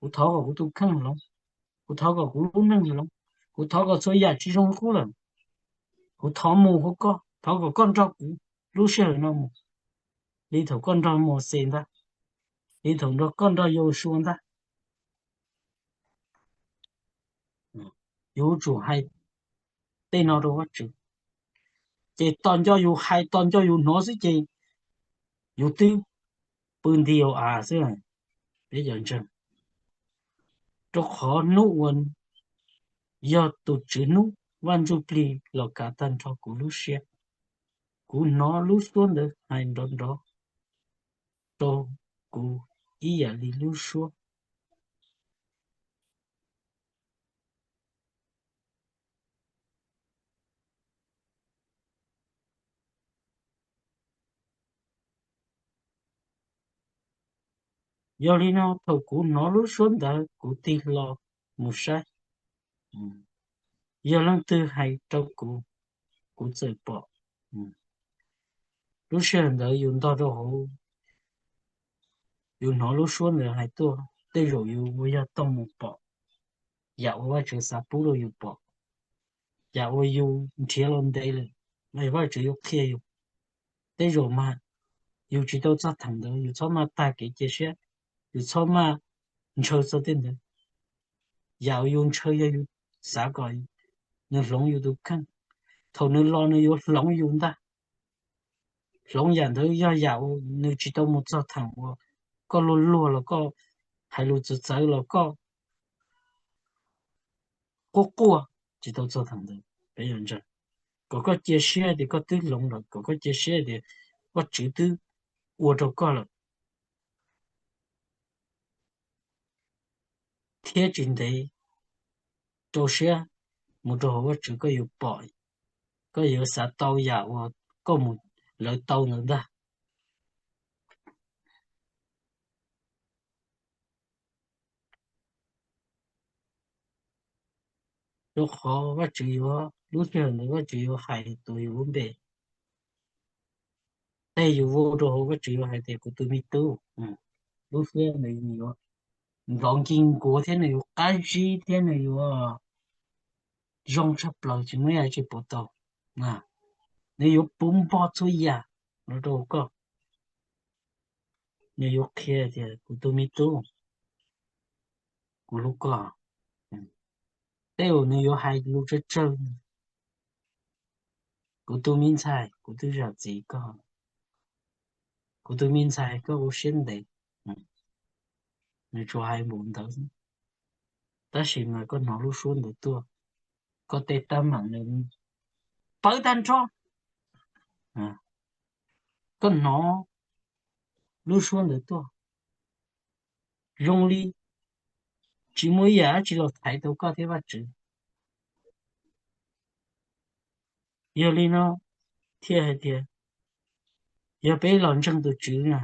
kuv thov kom kuv tus kheej hloov, kuv thov kom kuv lub neej hloov, kuv thov kom txhua yam tsis zoo qub lawm, kuv thov mus hauv koj, thov kom koj nrog kuv lub sij hawm no mus li thaum koj nrog Mauxes ntag, li thaum nrog koj nrog Yausuas ntag. Yuav tsum hais tej no rau Vajtswv, ces tos nco yus hais tos nco yus hnov xwb ces yus twb pw nti au av xwb. Peb cov ntseeg, rau qhov hnub uas yog tus Tswv hnub, Vaj Ntsujplig los kav tag nrho kuv lub siab. Kuv hnov lub suab ntawd hais nrov nrov rau kuv ib yam li lub suab. Yog li no thaum kuv hnov lub suab ntawd kuv tig hlo mus saib, yog leej twg hais rau kuv, kuv txawm pom. Lub sij hawm ntawd yus ntog rau hauv, yus hnov lub suab ntawd hais tuaj, tej zaum yus uas yog tau mus pom yam uas Vajtswv xav pub rau yus pom, yam uas yus nrhiav los ntev lawm, los Vajtswv yuav qhia yus. Tej zaum mas yus tsis tau txog theem ntawd, yus txhob maj tag kev cia siab, yus txhob maj ntshaw txog tej ntawd. Yam uas yus ntshaw yog yus xav kom nws hloov yus tus kheej. Thaum nws los nws yuav hloov yus ntag. Hloov yam ntawd yog yam uas nws tsis tau mus txog theem uas koj luag luag los koj hais lus txawv txawv los koj quaj quaj, tsis tau txog theem ntawd. Peb yog ntseeg, kom koj cia siab tias koj twb hloov lawm, kom koj cia siab tias Vajtswv twb ua rau koj lawm, thiab tsis ntev rau siab mus rau hauv Vajtswv koj yuav pom, koj yuav xav tau yam uas koj mus lawv tau ntawd ntag. Rau qhov Vajtswv yuav, lub sij hawm ntawd Vajtswv yuav hais tus yus lub npe, tej yus vau rau hauv Vajtswv yuav hais tias kuv tus me tub. Lub siab ntawd yuav nrov nkig nkuav thiab nws yuav qab zib thiab nws yuav zoo tshaj plaws tsis muaj ib yam tsis pom tau. Nws yuav puv npo txhua yam los rau koj. Nws yuav qhia tias kuv tus me tub, kuv hlub koj. Tej uas nws yuav hais lus tsawg tsawg, kuv tus me ntxhais, kuv twb zam txim koj, kuv tus me ntxhais, koj ua siab ntev. Nws tsuas hais npaum ntawd, tab sis mas koj hnov lub suab ntawd tuaj, koj tej teeb meem nws pawv tag nrho. Koj hnov lub suab ntawd tuaj zoo li tsis muaj ib yam dab tsi los thaiv tau koj thiab Vajtswv. Yog li no thiaj hais tias yog peb los ntseeg tus Tswv na,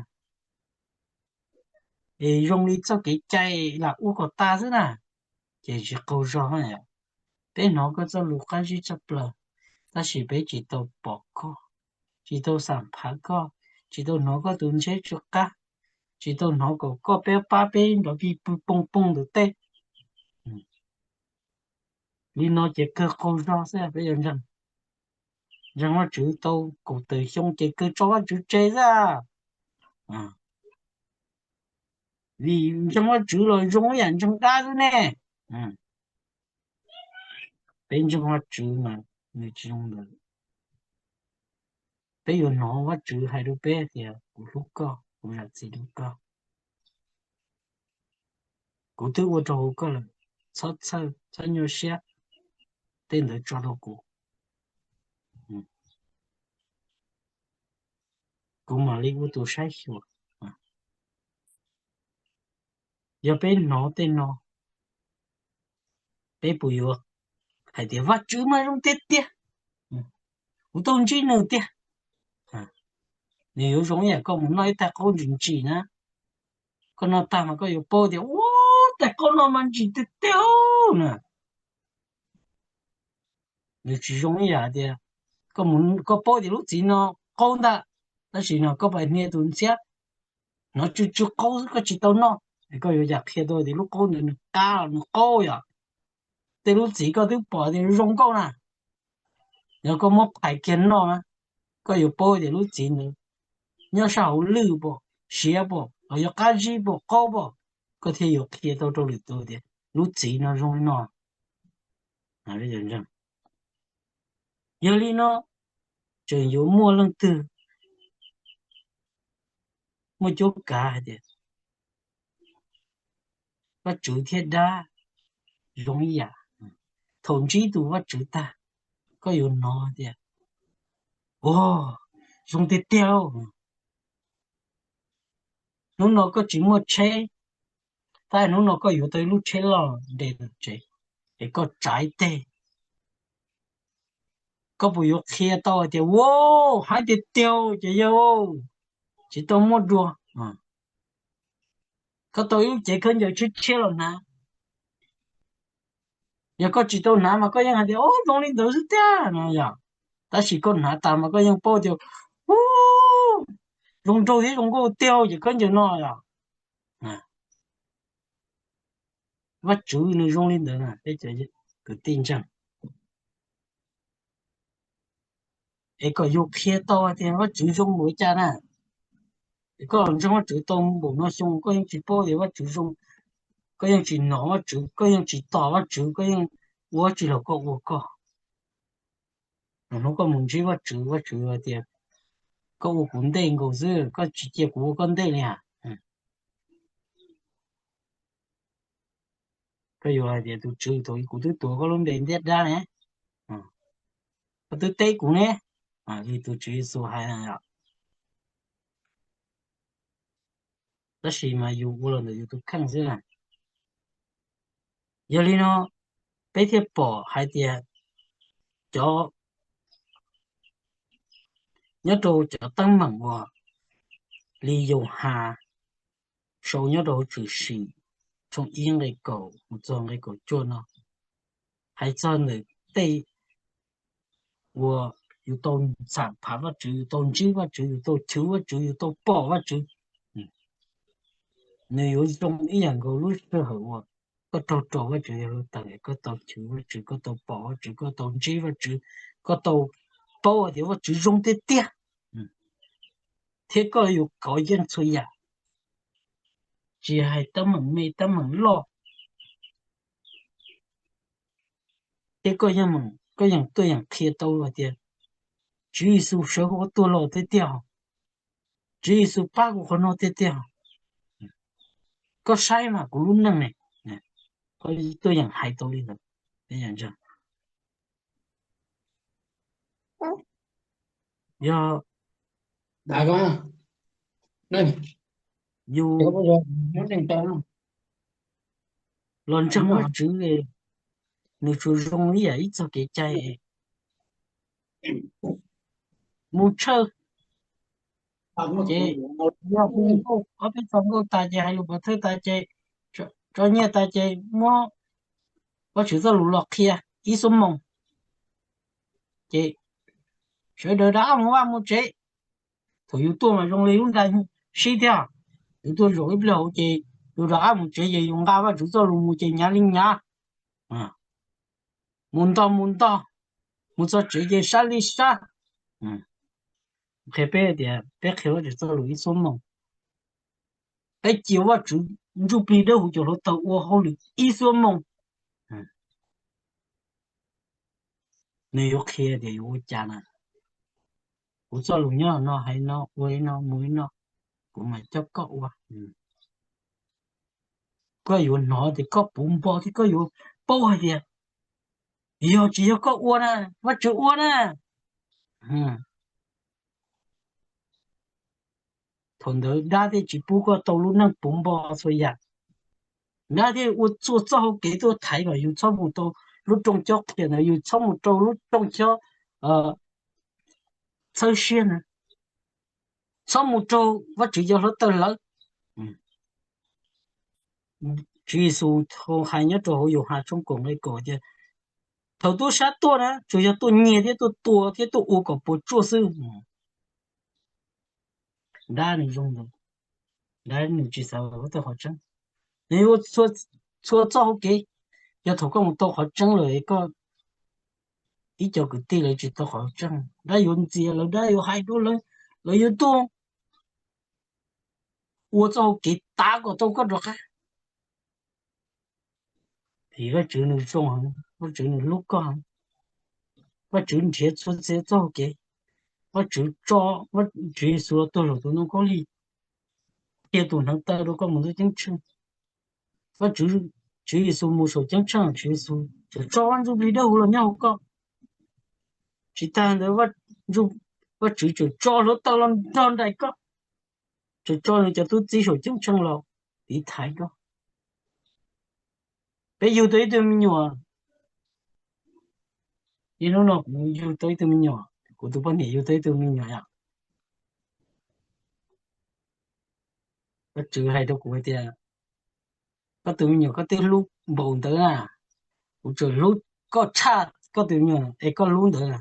es zoo li txoj kev cai lam ua kom tas xwb na, ces tsis qaug zog. Peb hnov koj txoj lus qab zib tshaj plaws, tab sis peb tsis tau pom koj, tsis tau xam phav koj, tsis tau hnov koj tus ntsheb tsw qab, tsis tau hnov kom koj peb pab peb nrov pig pw poo poo ntawm tej. Li no ces kawg qaug zog xwb peb yuav ntseeg. Ntseeg Vajtswv tau kaum tawm xyoo ces kawg tso Vajtswv tseg xwb. Vim ntseeg Vajtswv los zoo ib yam ntseeg dab xwb ne. Peb ntseeg Vajtswv mas nws tsis zoo ntawd. Peb yuav hnov Vajtswv hais rau peb tias kuv hlub koj, kuv zam txim rau koj, kuv twb ua rau hauv koj lawm, txhob txhawj, txhob nyuaj siab, tej ntawd tso rau kuv, kuv mam li ua tus saib xyuas. Yog peb hnov tej no, peb puas yuav hais tias Vajtswv mas zoo tiag tiag, kuv tau ntsib nws tiag? Nws yuav zoo ib yam koj mus noj ib tais qaub ntsim ntsim na, koj noj tag mas koj yuav paub tias ua tais qaub no mas ntsim tiag tiag na. Nws tsis zoo ib yam tias koj paub tias lub txiv no qaub ntag, tab sis no koj pais hnia tus ntxhiab, hnov tsw tsw qaub xwb koj tsis tau noj, es koj yuav cas qhia tau tias lub qaub ntawd nws qab los nws qaub yom? Tej lub txiv koj twb pom tias zoo nkauj na, yog koj muab phais kiag noj na, koj yuav paub tias lub txiv ntawd nyob sab hauv lwj pom, siav pom, los yog qab zib pom, qaub pom, koj thiaj yuav qhia tau rau lwm tus tias lub txiv no zoo li no. Yog li no, tseem yuav muaj leej twg muaj cuab kav hais tias Vajtswv thiab dab zoo ib yam. Thaum ntsib tus Vajtswv tag, koj yuav hnov tias, o, zoo tiag tiag. Hnub no koj tsis muaj tsheb, tab hnub no koj yuav tau ib lub tsheb loj nres tom tsev, es koj tsav ib teg, koj puas yuav qhia tau hais tias, wow, haib tiag tiag ces yog tsis tau muaj dua? Koj tau ib lub cev khaub ncaws tshiab tshiab los hnav, yog koj tsis tau hnav mas koj yeej hais tias, o, zoo li ntawd xwb tiag no yom. Tab sis koj hnav tas mas koj yeej paub tias, u, zoo nraug thiab zoo nkauj tiag ces khaub ncaws no yom. Vajtswv nws zoo li ntawd, peb cov kwv tij ntseeg. Es kom yus qhia tau tias Vajtswv zoo npaum li cas na. Es koj los ntseeg Vajtswv tau npaum no xyoo koj yeej tsis paub tias Vajtswv zoo, koj yeej tsis hnov Vajtswv, koj yeej tsis tos Vajtswv, koj yeej ua tsis los koj ua koj. Hnub koj mus ntsib Vajtswv, Vajtswv hais tias, koj ua kuv ntej nkaus xwb, koj tsis cia kuv ua koj ntej li as. Koj yuav hais tias, tus Tswv, thaum kuv twb tuav koj lub npe ntiab dab ne, koj twb teb kuv ne. Li tus Tswv Yexus hais na yom. Tab sis mas yus ua los ntawm yus tus kheej xwb na. Yog li no peb thiaj pom hais tias cov nyob rau cov teeb meem uas li Yauhas sau nyob rau Tshwm Sim tshooj ib nqe kaum mus txog nqe kaum cuaj no, hais txog ntawm tej uas yus tau xam phav Vajtswv, yus tau ntsib Vajtswv, yus tau chwv Vajtswv, yus tau pom Vajtswv. Nws yuav zoo ib yam nkaus lub sij hawm uas koj raug rau Vajtswv yog lub tawm, koj tau chwv Vajtswv, koj tau pom Vajtswv, koj tau ntsib Vajtswv, koj tau paub hais tias Vajtswv zoo tiag tiag, thiab koj yuav kov yeej txhua yam, tsis hais teeb meem me teeb meem loj. Ces koj yeej, koj yeej tuaj yeem qhia tau hais tias Tswv Yexus sawv hauv qhov tuag los tiag tiag, Tswv Yexus pab kuv qhov no tiag tiag, koj saib mas kuv lub neej ne. Koj tuaj yeem hais tau li ntawd. Yog yus los ntseeg Vajtswv, nws tsuas zoo li yam ib txog kev cai, mus tshawj ces yog hu nkauj, ob peb txog nkauj tas ces hais lus pov thawj tas ces tso nyiaj tas ces muab Vajtswv txoj lus los qhia ib xuab moos ces sawv daws rov qab mus vaj mus tsev. Thaum yus tuaj mas zoo li lub nra sib thiab, yus tuaj zaum ib pliag hauv ces yus rov qab mus tsev ces yus nqa Vajtswv txoj lus mus ces nyav li nyav, mus ntog mus ntog, mus txog tsev ces sab li sab. Qhia peb tias peb qhia Vajtswv txoj lus ib xuab moos, peb cia Vajtswv ntsuj plig dawb huv cov hluav taws ua hauj lwm ib xuab moos, nws yuav qhia tias yuav ua cas na. Kuv txoj lus nyob no, hais no, ua li no, mus li no, kuv mam coj koj ua. Koj yuav hnov tias koj puv npo thiab koj yuav paub hais tias yog tsis yog koj ua na, Vajtswv ua na. Thaum ntawd dab thiaj tsis pub koj tau lub neej puv npo txhua yam. Dab thiaj ua txhua txoj hau kev tuaj thaiv kom yus txhob mus rau lub rooj cob qhia ntawd, yus txhob mus rau lub rooj cob txhawb siab na, txhob mus rau Vajtswv cov hluav taws lawv. Tswv Yexus hais nyob rau hauv Yauhas tshooj kaum nqe kaum tias thaum tub sab tuaj na tsuas yog tuaj nyiag thiab tuaj tua thiab tuaj ua kom puas tsuaj xwb. Dab nws zoo ntawd, dab nws tsis xav kom koj tuaj qhov tseeb. Nws yuav ua txhua txoj hau kev, yog thaum koj mus tau qhov tseeb lawm koj ib co kwv tij lawv tsis tau qhov tseeb, dab yuav ntxias lawv, dab yuav hais rau lawv, lawv yuav tuaj ua txoj hau kev tav kom tau koj rov qab. Vim Vajtswv nws zoo heev, Vajtswv nws hlub koj heev. Vajtswv nrhiav txhua txhia txoj hau kev. Vajtswv tso Tswv Yexus los tuag saum tus ntoo khaub lig, qhia tus hneev taw rau koj mus ntuj ceeb tsheej. Vajtswv, Tswv Yexus mus saum ceeb tsheej, Tswv Yexus tseem tso Vaj Ntsujplig dawb huv los nyob hauv koj. Tsis tas ntawd, Vajtswv tseem tso hluav taws los nrog nraim koj, tseem tso nws cov tub txib saum ceeb tsheej los tiv thaiv koj. Peb yug tau ib tug me nyuam, ib hnub no kuv yug tau ib tug me nyuam, kuv tus poj niam yug tau ib tug me nyuam yom. Vajtswv hais rau kuv hais tias, koj tus me nyuam koj twb hlub npaum ntawd na, kuv tseem hlub koj tshaj koj tus me nyuam es koj hlub ntawd.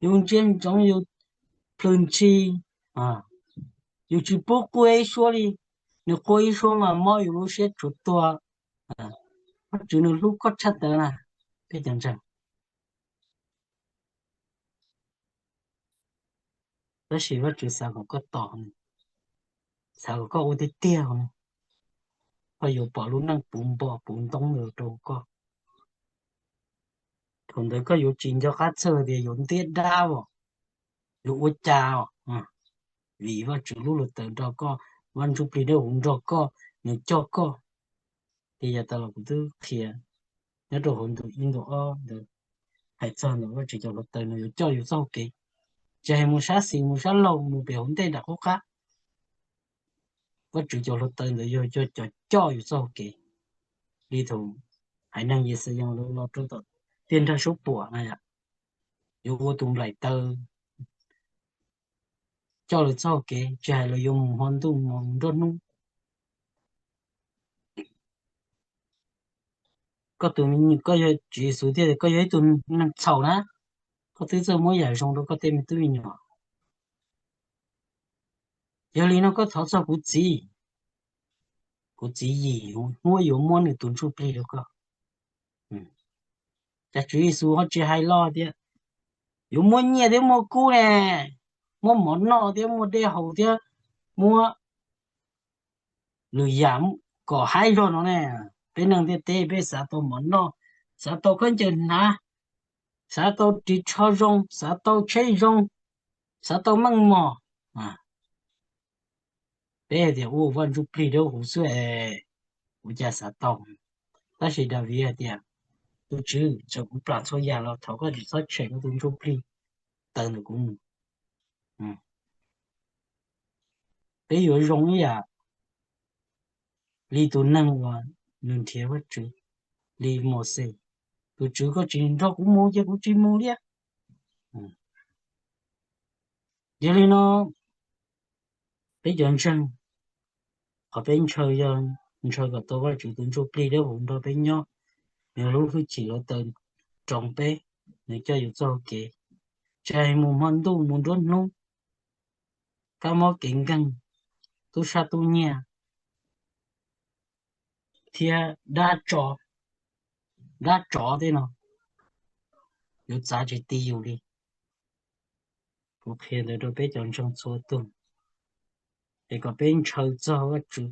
Yus ntsia ntsoov yus plhws ntshis, yus tsis pub quaj ib suab li, nws quaj ib suab mas mob yus lub siab tsuas tuag. Vajtswv nws hlub koj tshaj tawv na, peb cov ntseeg. Tab sis Vajtswv xav kom koj tos, xav kom koj ua tiag tiag, koj yuav pom lub neej puv npo puv ntoob rau koj. Thaum ntawd koj yuav tsis nco qab txhawj tias yuav ntiab dab os, yuav ua cas os, vim Vajtswv lub hluav taws nrog koj, Vaj Ntsujplig dawb huv nrog koj, nws coj koj. Ces yav tas los kuv twb qhia nyob rau hauv ntu ib ntu ob ntawd, hais txog ntawm Vajtswv cov hluav taws nws yuav coj yus txoj hau kev, tsis hais mus sab xis mus sab laug mus pem hauv ntej nram qub qab, Vajtswv cov hluav taws ntawd yog cov coj yus txoj hau kev. Li thaum haiv neeg Yixalayees lawv los rau tom tiaj nrag suab puam na yom, yuav ua tus nplaim taw coj lawv txoj hau kev, tsis hais lawv yuav mus hmo ntuj mus nruab hnub. Koj tus me nyuam, koj yog Tswv Yexus thiaj tias koj yog ib tug neeg txhaum na, koj twb txawj muab yam zoo rau koj tej me tub me nyuam. Yog li no koj thov txog kuv txiv, kuv txiv yim hnub yuav muab nws tus ntsuj plig rau koj. Cas Tswv Yexus ho tsis hais los tias yuav muab nyiaj thiab muab kub ne, muab mov noj thiab muab dej haus thiab muab lwm yam kom haib zog no ne. Peb neeg ntiaj teb peb xav tau mov noj, xav tau khaub ncaws hnav, xav tau ris tsho zoo, xav tau tsheb zoo, xav tau meej mom. Peb hais tias ua Vaj Ntsujplig Dawb Huv xwb es kuv cas xav tau. Tab sis Daviv hais tias, tus Tswv, txawm kuv plam txhua yam los thov koj tsis txhob tshem koj tus Ntsujplig tawm ntawm kuv mus. Peb yuav zoo ib yam li tus neeg uas nws nrhiav Vajtswv, li Mauxes, tus Tswv koj tsis nrog kuv mus ces kuv tsis mus thiab. Yog li no, peb cov ntseeg, qhov peb ntshaw yog ntshaw kom tau Vajtswv tus Ntsujplig Dawb Huv nrog peb nyob, nws lub hwj chim hluav taws roos peb, nws coj yus txoj hau kev, tsis hais mus hmo ntuj mus nruab hnub, kab mob kev nkeeg, tub sab tub nyiag, thiab dab tsov, dab tsov tej no yuav txav tsis ti yus li. Kuv qhia ntawd rau peb cov ntseeg txhua tus, es kom peb ntshaw txog Vajtswv,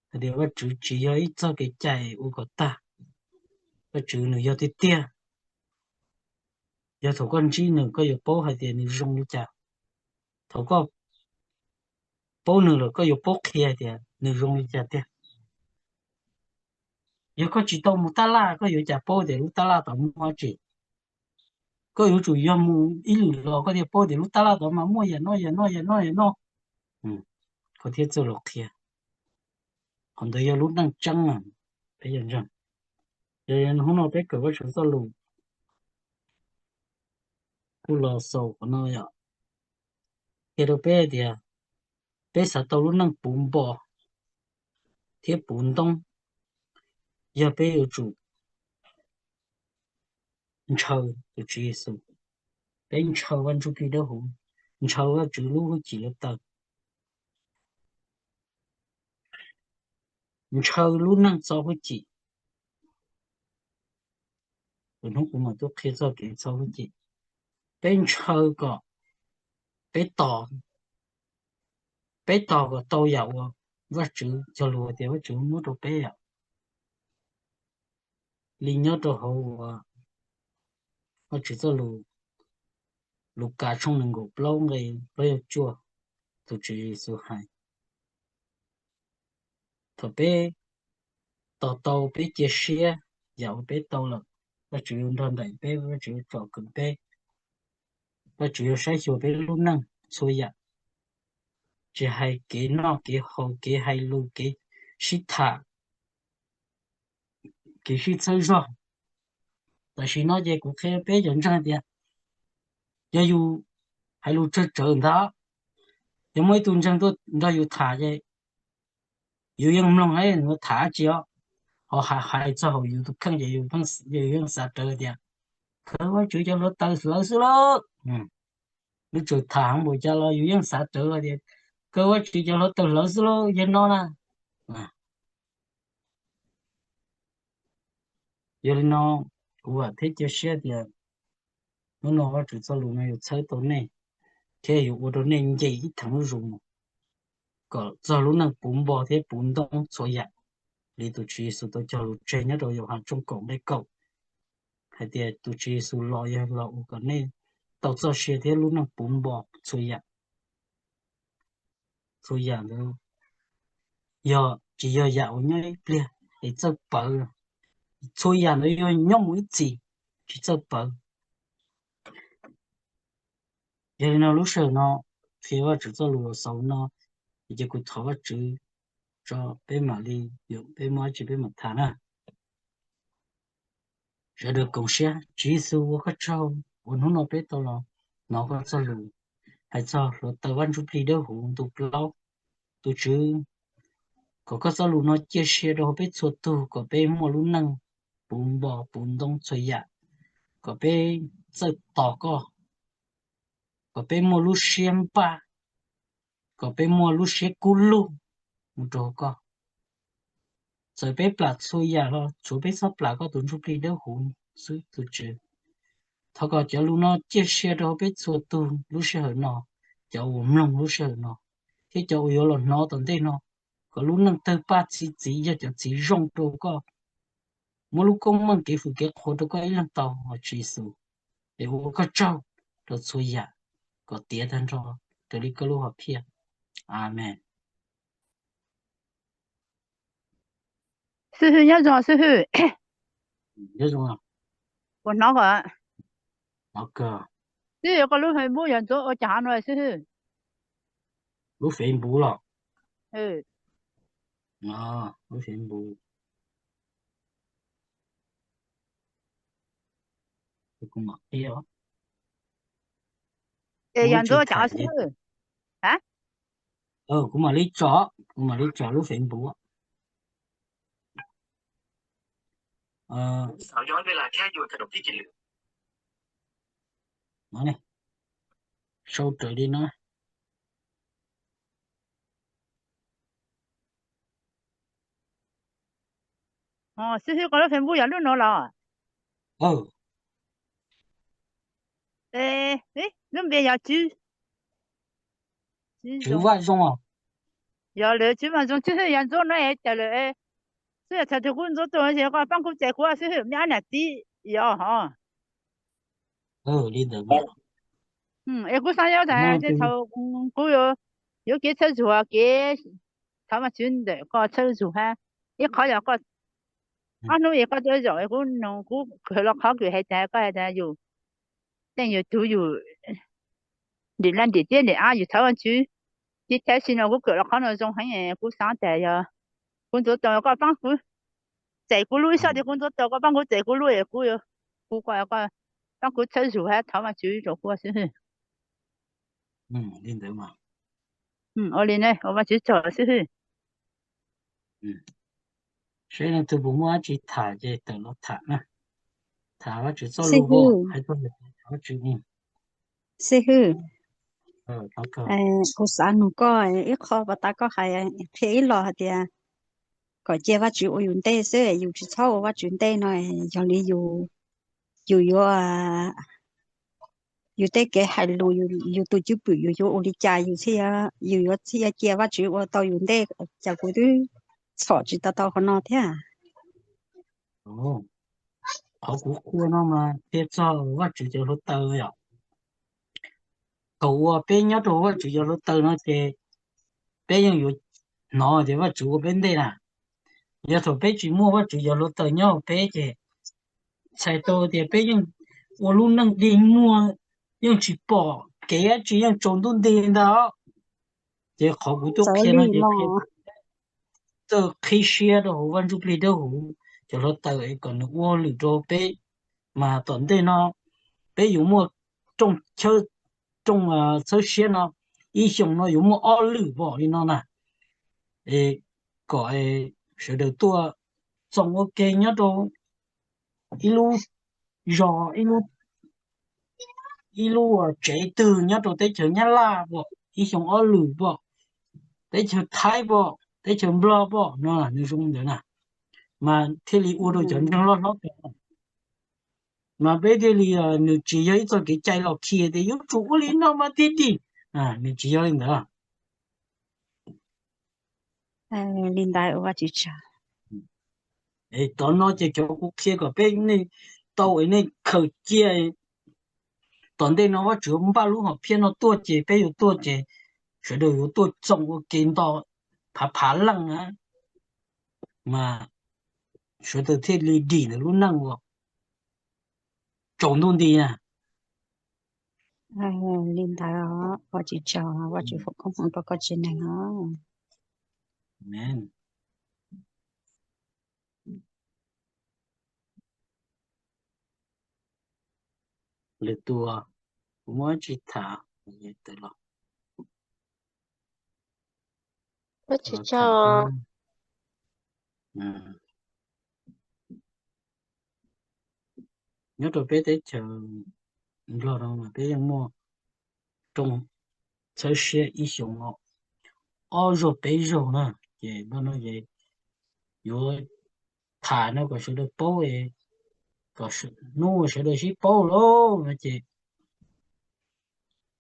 hais tias Vajtswv tsis yog ib txoj kev cai ua kom tag. Vajtswv nws yog tiag tiag. Yog thaum koj ntsib nws koj yuav paub hais tias nws zoo li cas. Thaum koj paub nws lawm koj yuav paub qhia hais tias nws zoo li cas tiag. Yog koj tsis tau mus tab laj koj yuav cas paub tias lub tab laj tod muaj dab tsi? Koj yuav tsum yog mus ib lwm los koj thiaj paub tias lub tab laj tod mas muaj yam no yam no yam no yam no. Koj thiaj txawj los qhia. Qhov ntawd yog lub neej tseeb. Peb yog ntseeg, yog hnub no peb kawm Vajtswv txoj lus kuj los xaus qhov no yom, qhia rau peb tias peb xav tau lub neej puv npo thiab puv ntoob, yog peb yuav tsum ntshaw tus Tswv Yexus, peb ntshaw Vaj Ntsujplig Dawb Huv, ntshaw Vajtswv lub hwj chim hluav taws, ntshaw lub neej txo hwj chim. Lwm hnub kuv mam tuaj qhia txog kev txo hwj chim. Peb ntshaw kom peb tos, peb tos kom tau yam uas Vajtswv cog lus tias Vajtswv muab rau peb yom. Li nyob rau hauv uas Vajtswv txoj lus, Lukas tshooj nees nkaum plaub nqe plaub caug cuaj, tus Tswv Yexus hais, thaum peb tos tau peb cia siab yam uas peb tau lawm, Vajtswv yuav nrog nraim peb, Vajtswv yuav tsom kwm peb, Vajtswv yuav saib xyuas peb lub neej txhua yam, tsis hais kev noj kev haus, kev hais lus, kev sib tham, kev sib txhawb zog. Tam sim no ces kuv qhia peb cov ntseeg tias yog yus hais lus tsawg tsawv ntag, yog muaj ib tug ntseeg tuaj nrog yus tham ces yus yeej mloog nws tham dab tsi os, ho hais txog hauv yus tus kheej ces yus yeej xav rawv tias kaw Vajtswv cov hluav taws hlawv xwb lauj. Lub tseem tham heev npaum cas los yus yeej xav rawv tias kaw Vajtswv cov hluav taws hlawv xwb lauj, yog no na. Yog li no, kuv vam thiab cia siab tias hnub no Vajtswv txoj lus no yuav txhawb tau nej, thiab yuav ua rau nej nce ib theem zuj zus mus, kom txog lub neej puv npo thiab puv ntoob txhua yam, li tus Tswv Yexus tau cog lus tseg nyob rau Yauhas tshooj kaum nqe kaum, hais tias tus Tswv Yexus los yog los ua kom nej tau txoj sia thiab lub neej puv npo txhua yam. Txhua yam ntawd yog tsis yog yam uas nyob ib pliag es txawj pawv, txhua yam ntawd yog nyob mus ib txhis tsis txawj pawv. Yog li no lub sij hawm no qhia Vajtswv txoj lus xaus no, ces kuv thov Vajtswv tso peb mam li, peb muaj dab tsi peb mam tham na. Sawv daws koom siab. Tswv Yexus ua koj tsaug uas hnub no peb tau los hnov koj txoj lus hais txog hluav taws Vaj Ntsuj Plig Dawb Huv ntu plaub. Tus Tswv, kom koj txoj lus no ciaj sia rau hauv peb txhua tug kom peb muaj lub neej puv npo puv ntoob txhua yam, kom peb txawj tos koj, kom peb muaj lub siab npaj, kom peb muaj lub siab kub lug mus rau hauv koj. Txawm peb plam txhua yam los tsuav peb txhob plam koj tus Ntsuj Plig Dawb Huv xwb tus Tswv. Thov kom cov lus no ciaj sia rau hauv peb txhua tug lub sij hawm no, cov uas mloog lub sij hawm no, thiab cov uas yuav los hnov tom ntej no, kom lub neej tawg paj txi txiv yog cov txiv zoo rau koj, muab lub koob meej kev fwm kev qhuas rau koj ib leeg tau, Tswv Yexus, es ua koj tsaug rau txhua yam kom tiav tag nrho raws li koj lub hom phiaj. Amees. Xib hwb nyob zoo xib hwb. Nyob zoo. Puas hnov kom, xib hwb, koj lub Facebook yog Ntxuav ua cas no xib hwb? Lub Facebook los? Lub Facebook. Es yog Ntxuav ua cas xib hwb? Kuv mam li tso, kuv mam li tso lub Facebook. Sau raws li no. Xib hwb, koj lub Facebook yog lub no los? Lub npe yog Tswv, Tswv Vaj Zoo. Yog lawm Tswv Vaj Zoo, xib hwb, yog Ntxuav no es cas lawm? Xib hwb, yog thaum twg kuv Ntxuav tuaj no ces koj pab kuv txais kuv xib hwb, me ab niam txiv yog ho. Es kuv xav yog tas thaum kuv yuav kev txhawb zug, kev thov Vajtswv ntawm koj txhawb zug hab, ib qhov yog koj ob hnub es koj tuaj zaum kuv noog, kuv kawm los qhov kws hais tas koj hais tas yus tej yus tug yus nrim laj nrim tiab nrim ab yus thov Vajtswv, tib thab si no kuv kawm los qhov no zoo heev, kuv xav tas yog kuv Ntxuav tau koj paab kuv txais kuv lub ib sab, tias kuv Ntxuav tau koj paab kuv txais kuv lub, kuv, kuv, koj paab kuv txhawb zug hab thov Vajtswv rau kuv xib hwb. Ua li ne, ua Vajtswv tsaug xib hwb. Seb leej twg puas muaj dab tsi tham ces tawm los tham na. Tham Vajtswv txoj lus, hais txog Vajtswv. Xib hwb, kuv xav nug koj ib qho pas tas koj hais qhia ib los hais tias kom cia Vajtswv ua yus ntej xwb, yus tsis txhob ua Vajtswv ntej no, yog li yus, yus yuav, yus tej kev hais lus, yus tus cwj pwm yus yuav ua li cas yus thiaj, yus yuav thiaj cia Vajtswv ua tau yus ntej, cas kuv twb txhom tsis tau tau qhov no thiab. Qhov kuv qhia no mas qhia txog Vajtswv cov hluav taws yom. Thaum uas peb nyob rau Vajtswv cov hluav taws no ces peb yeej yuav hnov tias Vajtswv ua peb ntej na. Yog thaum peb tsis muaj Vajtswv cov hluav taws nyob hauv peb ces txhais tau tias peb yeej ua lub neej dig muag, yeej tsis pom kev dab tsi, yeej tsaus ntuj nti ntag. Ces qhov kuv tuaj qhia no ces qhia txawj qhib siab rau hauv Vaj Ntsuj Plig Dawb Huv cov hluav taws es kom nws ua lwm rau peb. Mas tom ntej no peb yuav muaj rooj, rooj txhawb siab no, ib xyoos no yuav muaj ob lwm pom li no na. Kom sawv daws tuaj txoos ua ke nyob rau ib lub zos, ib lub, ib lub tsev twg nyob rau teb chaws Nyab Laj pom, ib xyoos ob lwm pom, teb chaws Thaib pom, teb chaws Nplog pom no, nws zoo ntawd na. Mas thiaj li ua rau cov ntseeg loj hlob tau. Mas peb thiaj li, nws tsis yog ib txoj kev cai los khi tias yuav tsum ua li no mas thiaj dim, nws tsis yog li ntawd. Li ntawd ua Vajtswv tsaug. Tom no ces cov kuv qhia kom peb nej tau es nej khaws cia. Tom ntej no Vajtswv npaj lub hom phiaj no tuaj ces peb yuav tuaj ces sawv daws yuav tuaj txoos ua ke nto phav phav leej na, mas sawv daws thiaj li dim ntawm lub neej uas tsaus ntuj nti na. Li ntawd os, Vajtswv tsaug, Vajtswv foom koob hmoov rau koj tsev neeg os. Amen. Lwm tus, kuv muaj dab tsi tham tawm los? Nyob rau peb teb chaws Nplog no mas peb yeej muaj rooj txhawb siab ib xyoos no ob zaug peb zaug na. Ces no ces yuav tham no kom sawv daws paub, kom hnub sawv daws sib paub lawm no ces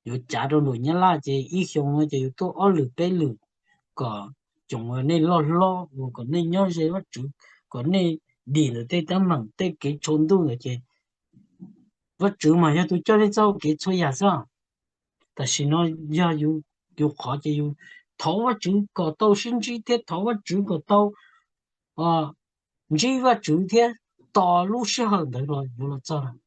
yuav cav rau nram Nyab Laj ces ib xyoos no ces yuav tuaj ob lwm peb lwm, kom tsoom nej loj hlob uas kom nej nyob ze Vajtswv, kom nej dim ntawm tej teeb meem tej kev tsaus ntuj ntawd ces Vajtswv mas yog tus coj nej txoj hau kev txhua yam xwb. Tam sim no yog yus qhov ces yus thov Vajtswv kom tau sib ntsib thiab thov Vajtswv kom tau ntsib Vajtswv thiab tos lub sij hawm ntawd los yuav los txog lawm.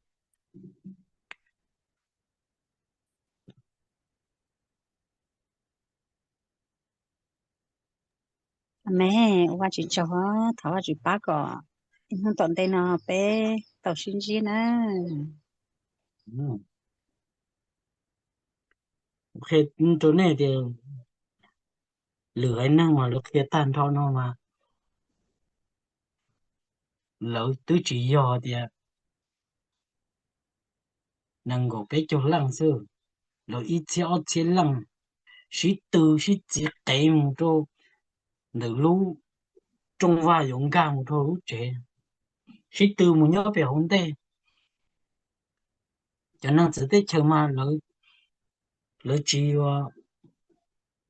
Amees, ua Vajtswv tsaug, thov Vajtswv pab kom ib hnub tom ntej no peb tau sib ntsib na. Qhia rau nej tias lwm haiv neeg mas lawv qhia tag nrho no mas lawv twb tsis yog tias nees nkaum peb caug leej xwb, lawv ib txhiab ob txhiab leej sib tw sib txiv qev mus rau ntawm lub rooj vag yuav nkag mus rau lub tsev, sib tw mus nyob pem hauv ntej. Cov neeg txawv teb chaws mas lawv tsis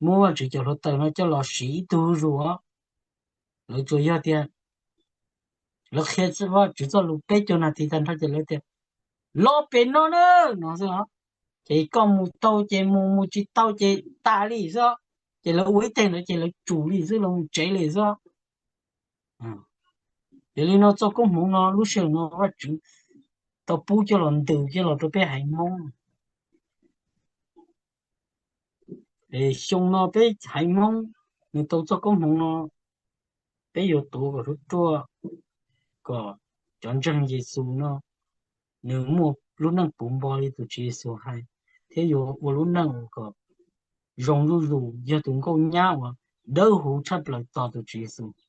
muab Vajtswv cov hluav taws no coj los siv ib tug zuj zus. Lawv tsuas yog tias lawv qhia Vajtswv txoj lus peb caug nas this tag nrho ces lawv tias, los pem no na, no xwb os. Ces koj mus tau ces mus, mus tsis tau ces tas li xwb. Ces lawv ua ib teg ntawd ces lawv tsum li xwb, lawv mus tsev li xwb. Yog li no txoj koob hmoov no lub sij hawm no Vajtswv tau pub coj los ntws coj los rau peb haiv Hmoob. Xyoo no peb haiv Hmoob nws tau txoj koob hmoov no, peb yuav tuav kom ruaj ruaj, kom cov ntseeg Yexus no nws muaj lub neej puv npo li tus Tswv Yexus hais, thiab yuav ua lub neej uas kom zoo zuj zus, yog tus nkauj nyab uas dawb huv tshaj plaws tos tus Tswv Yexus.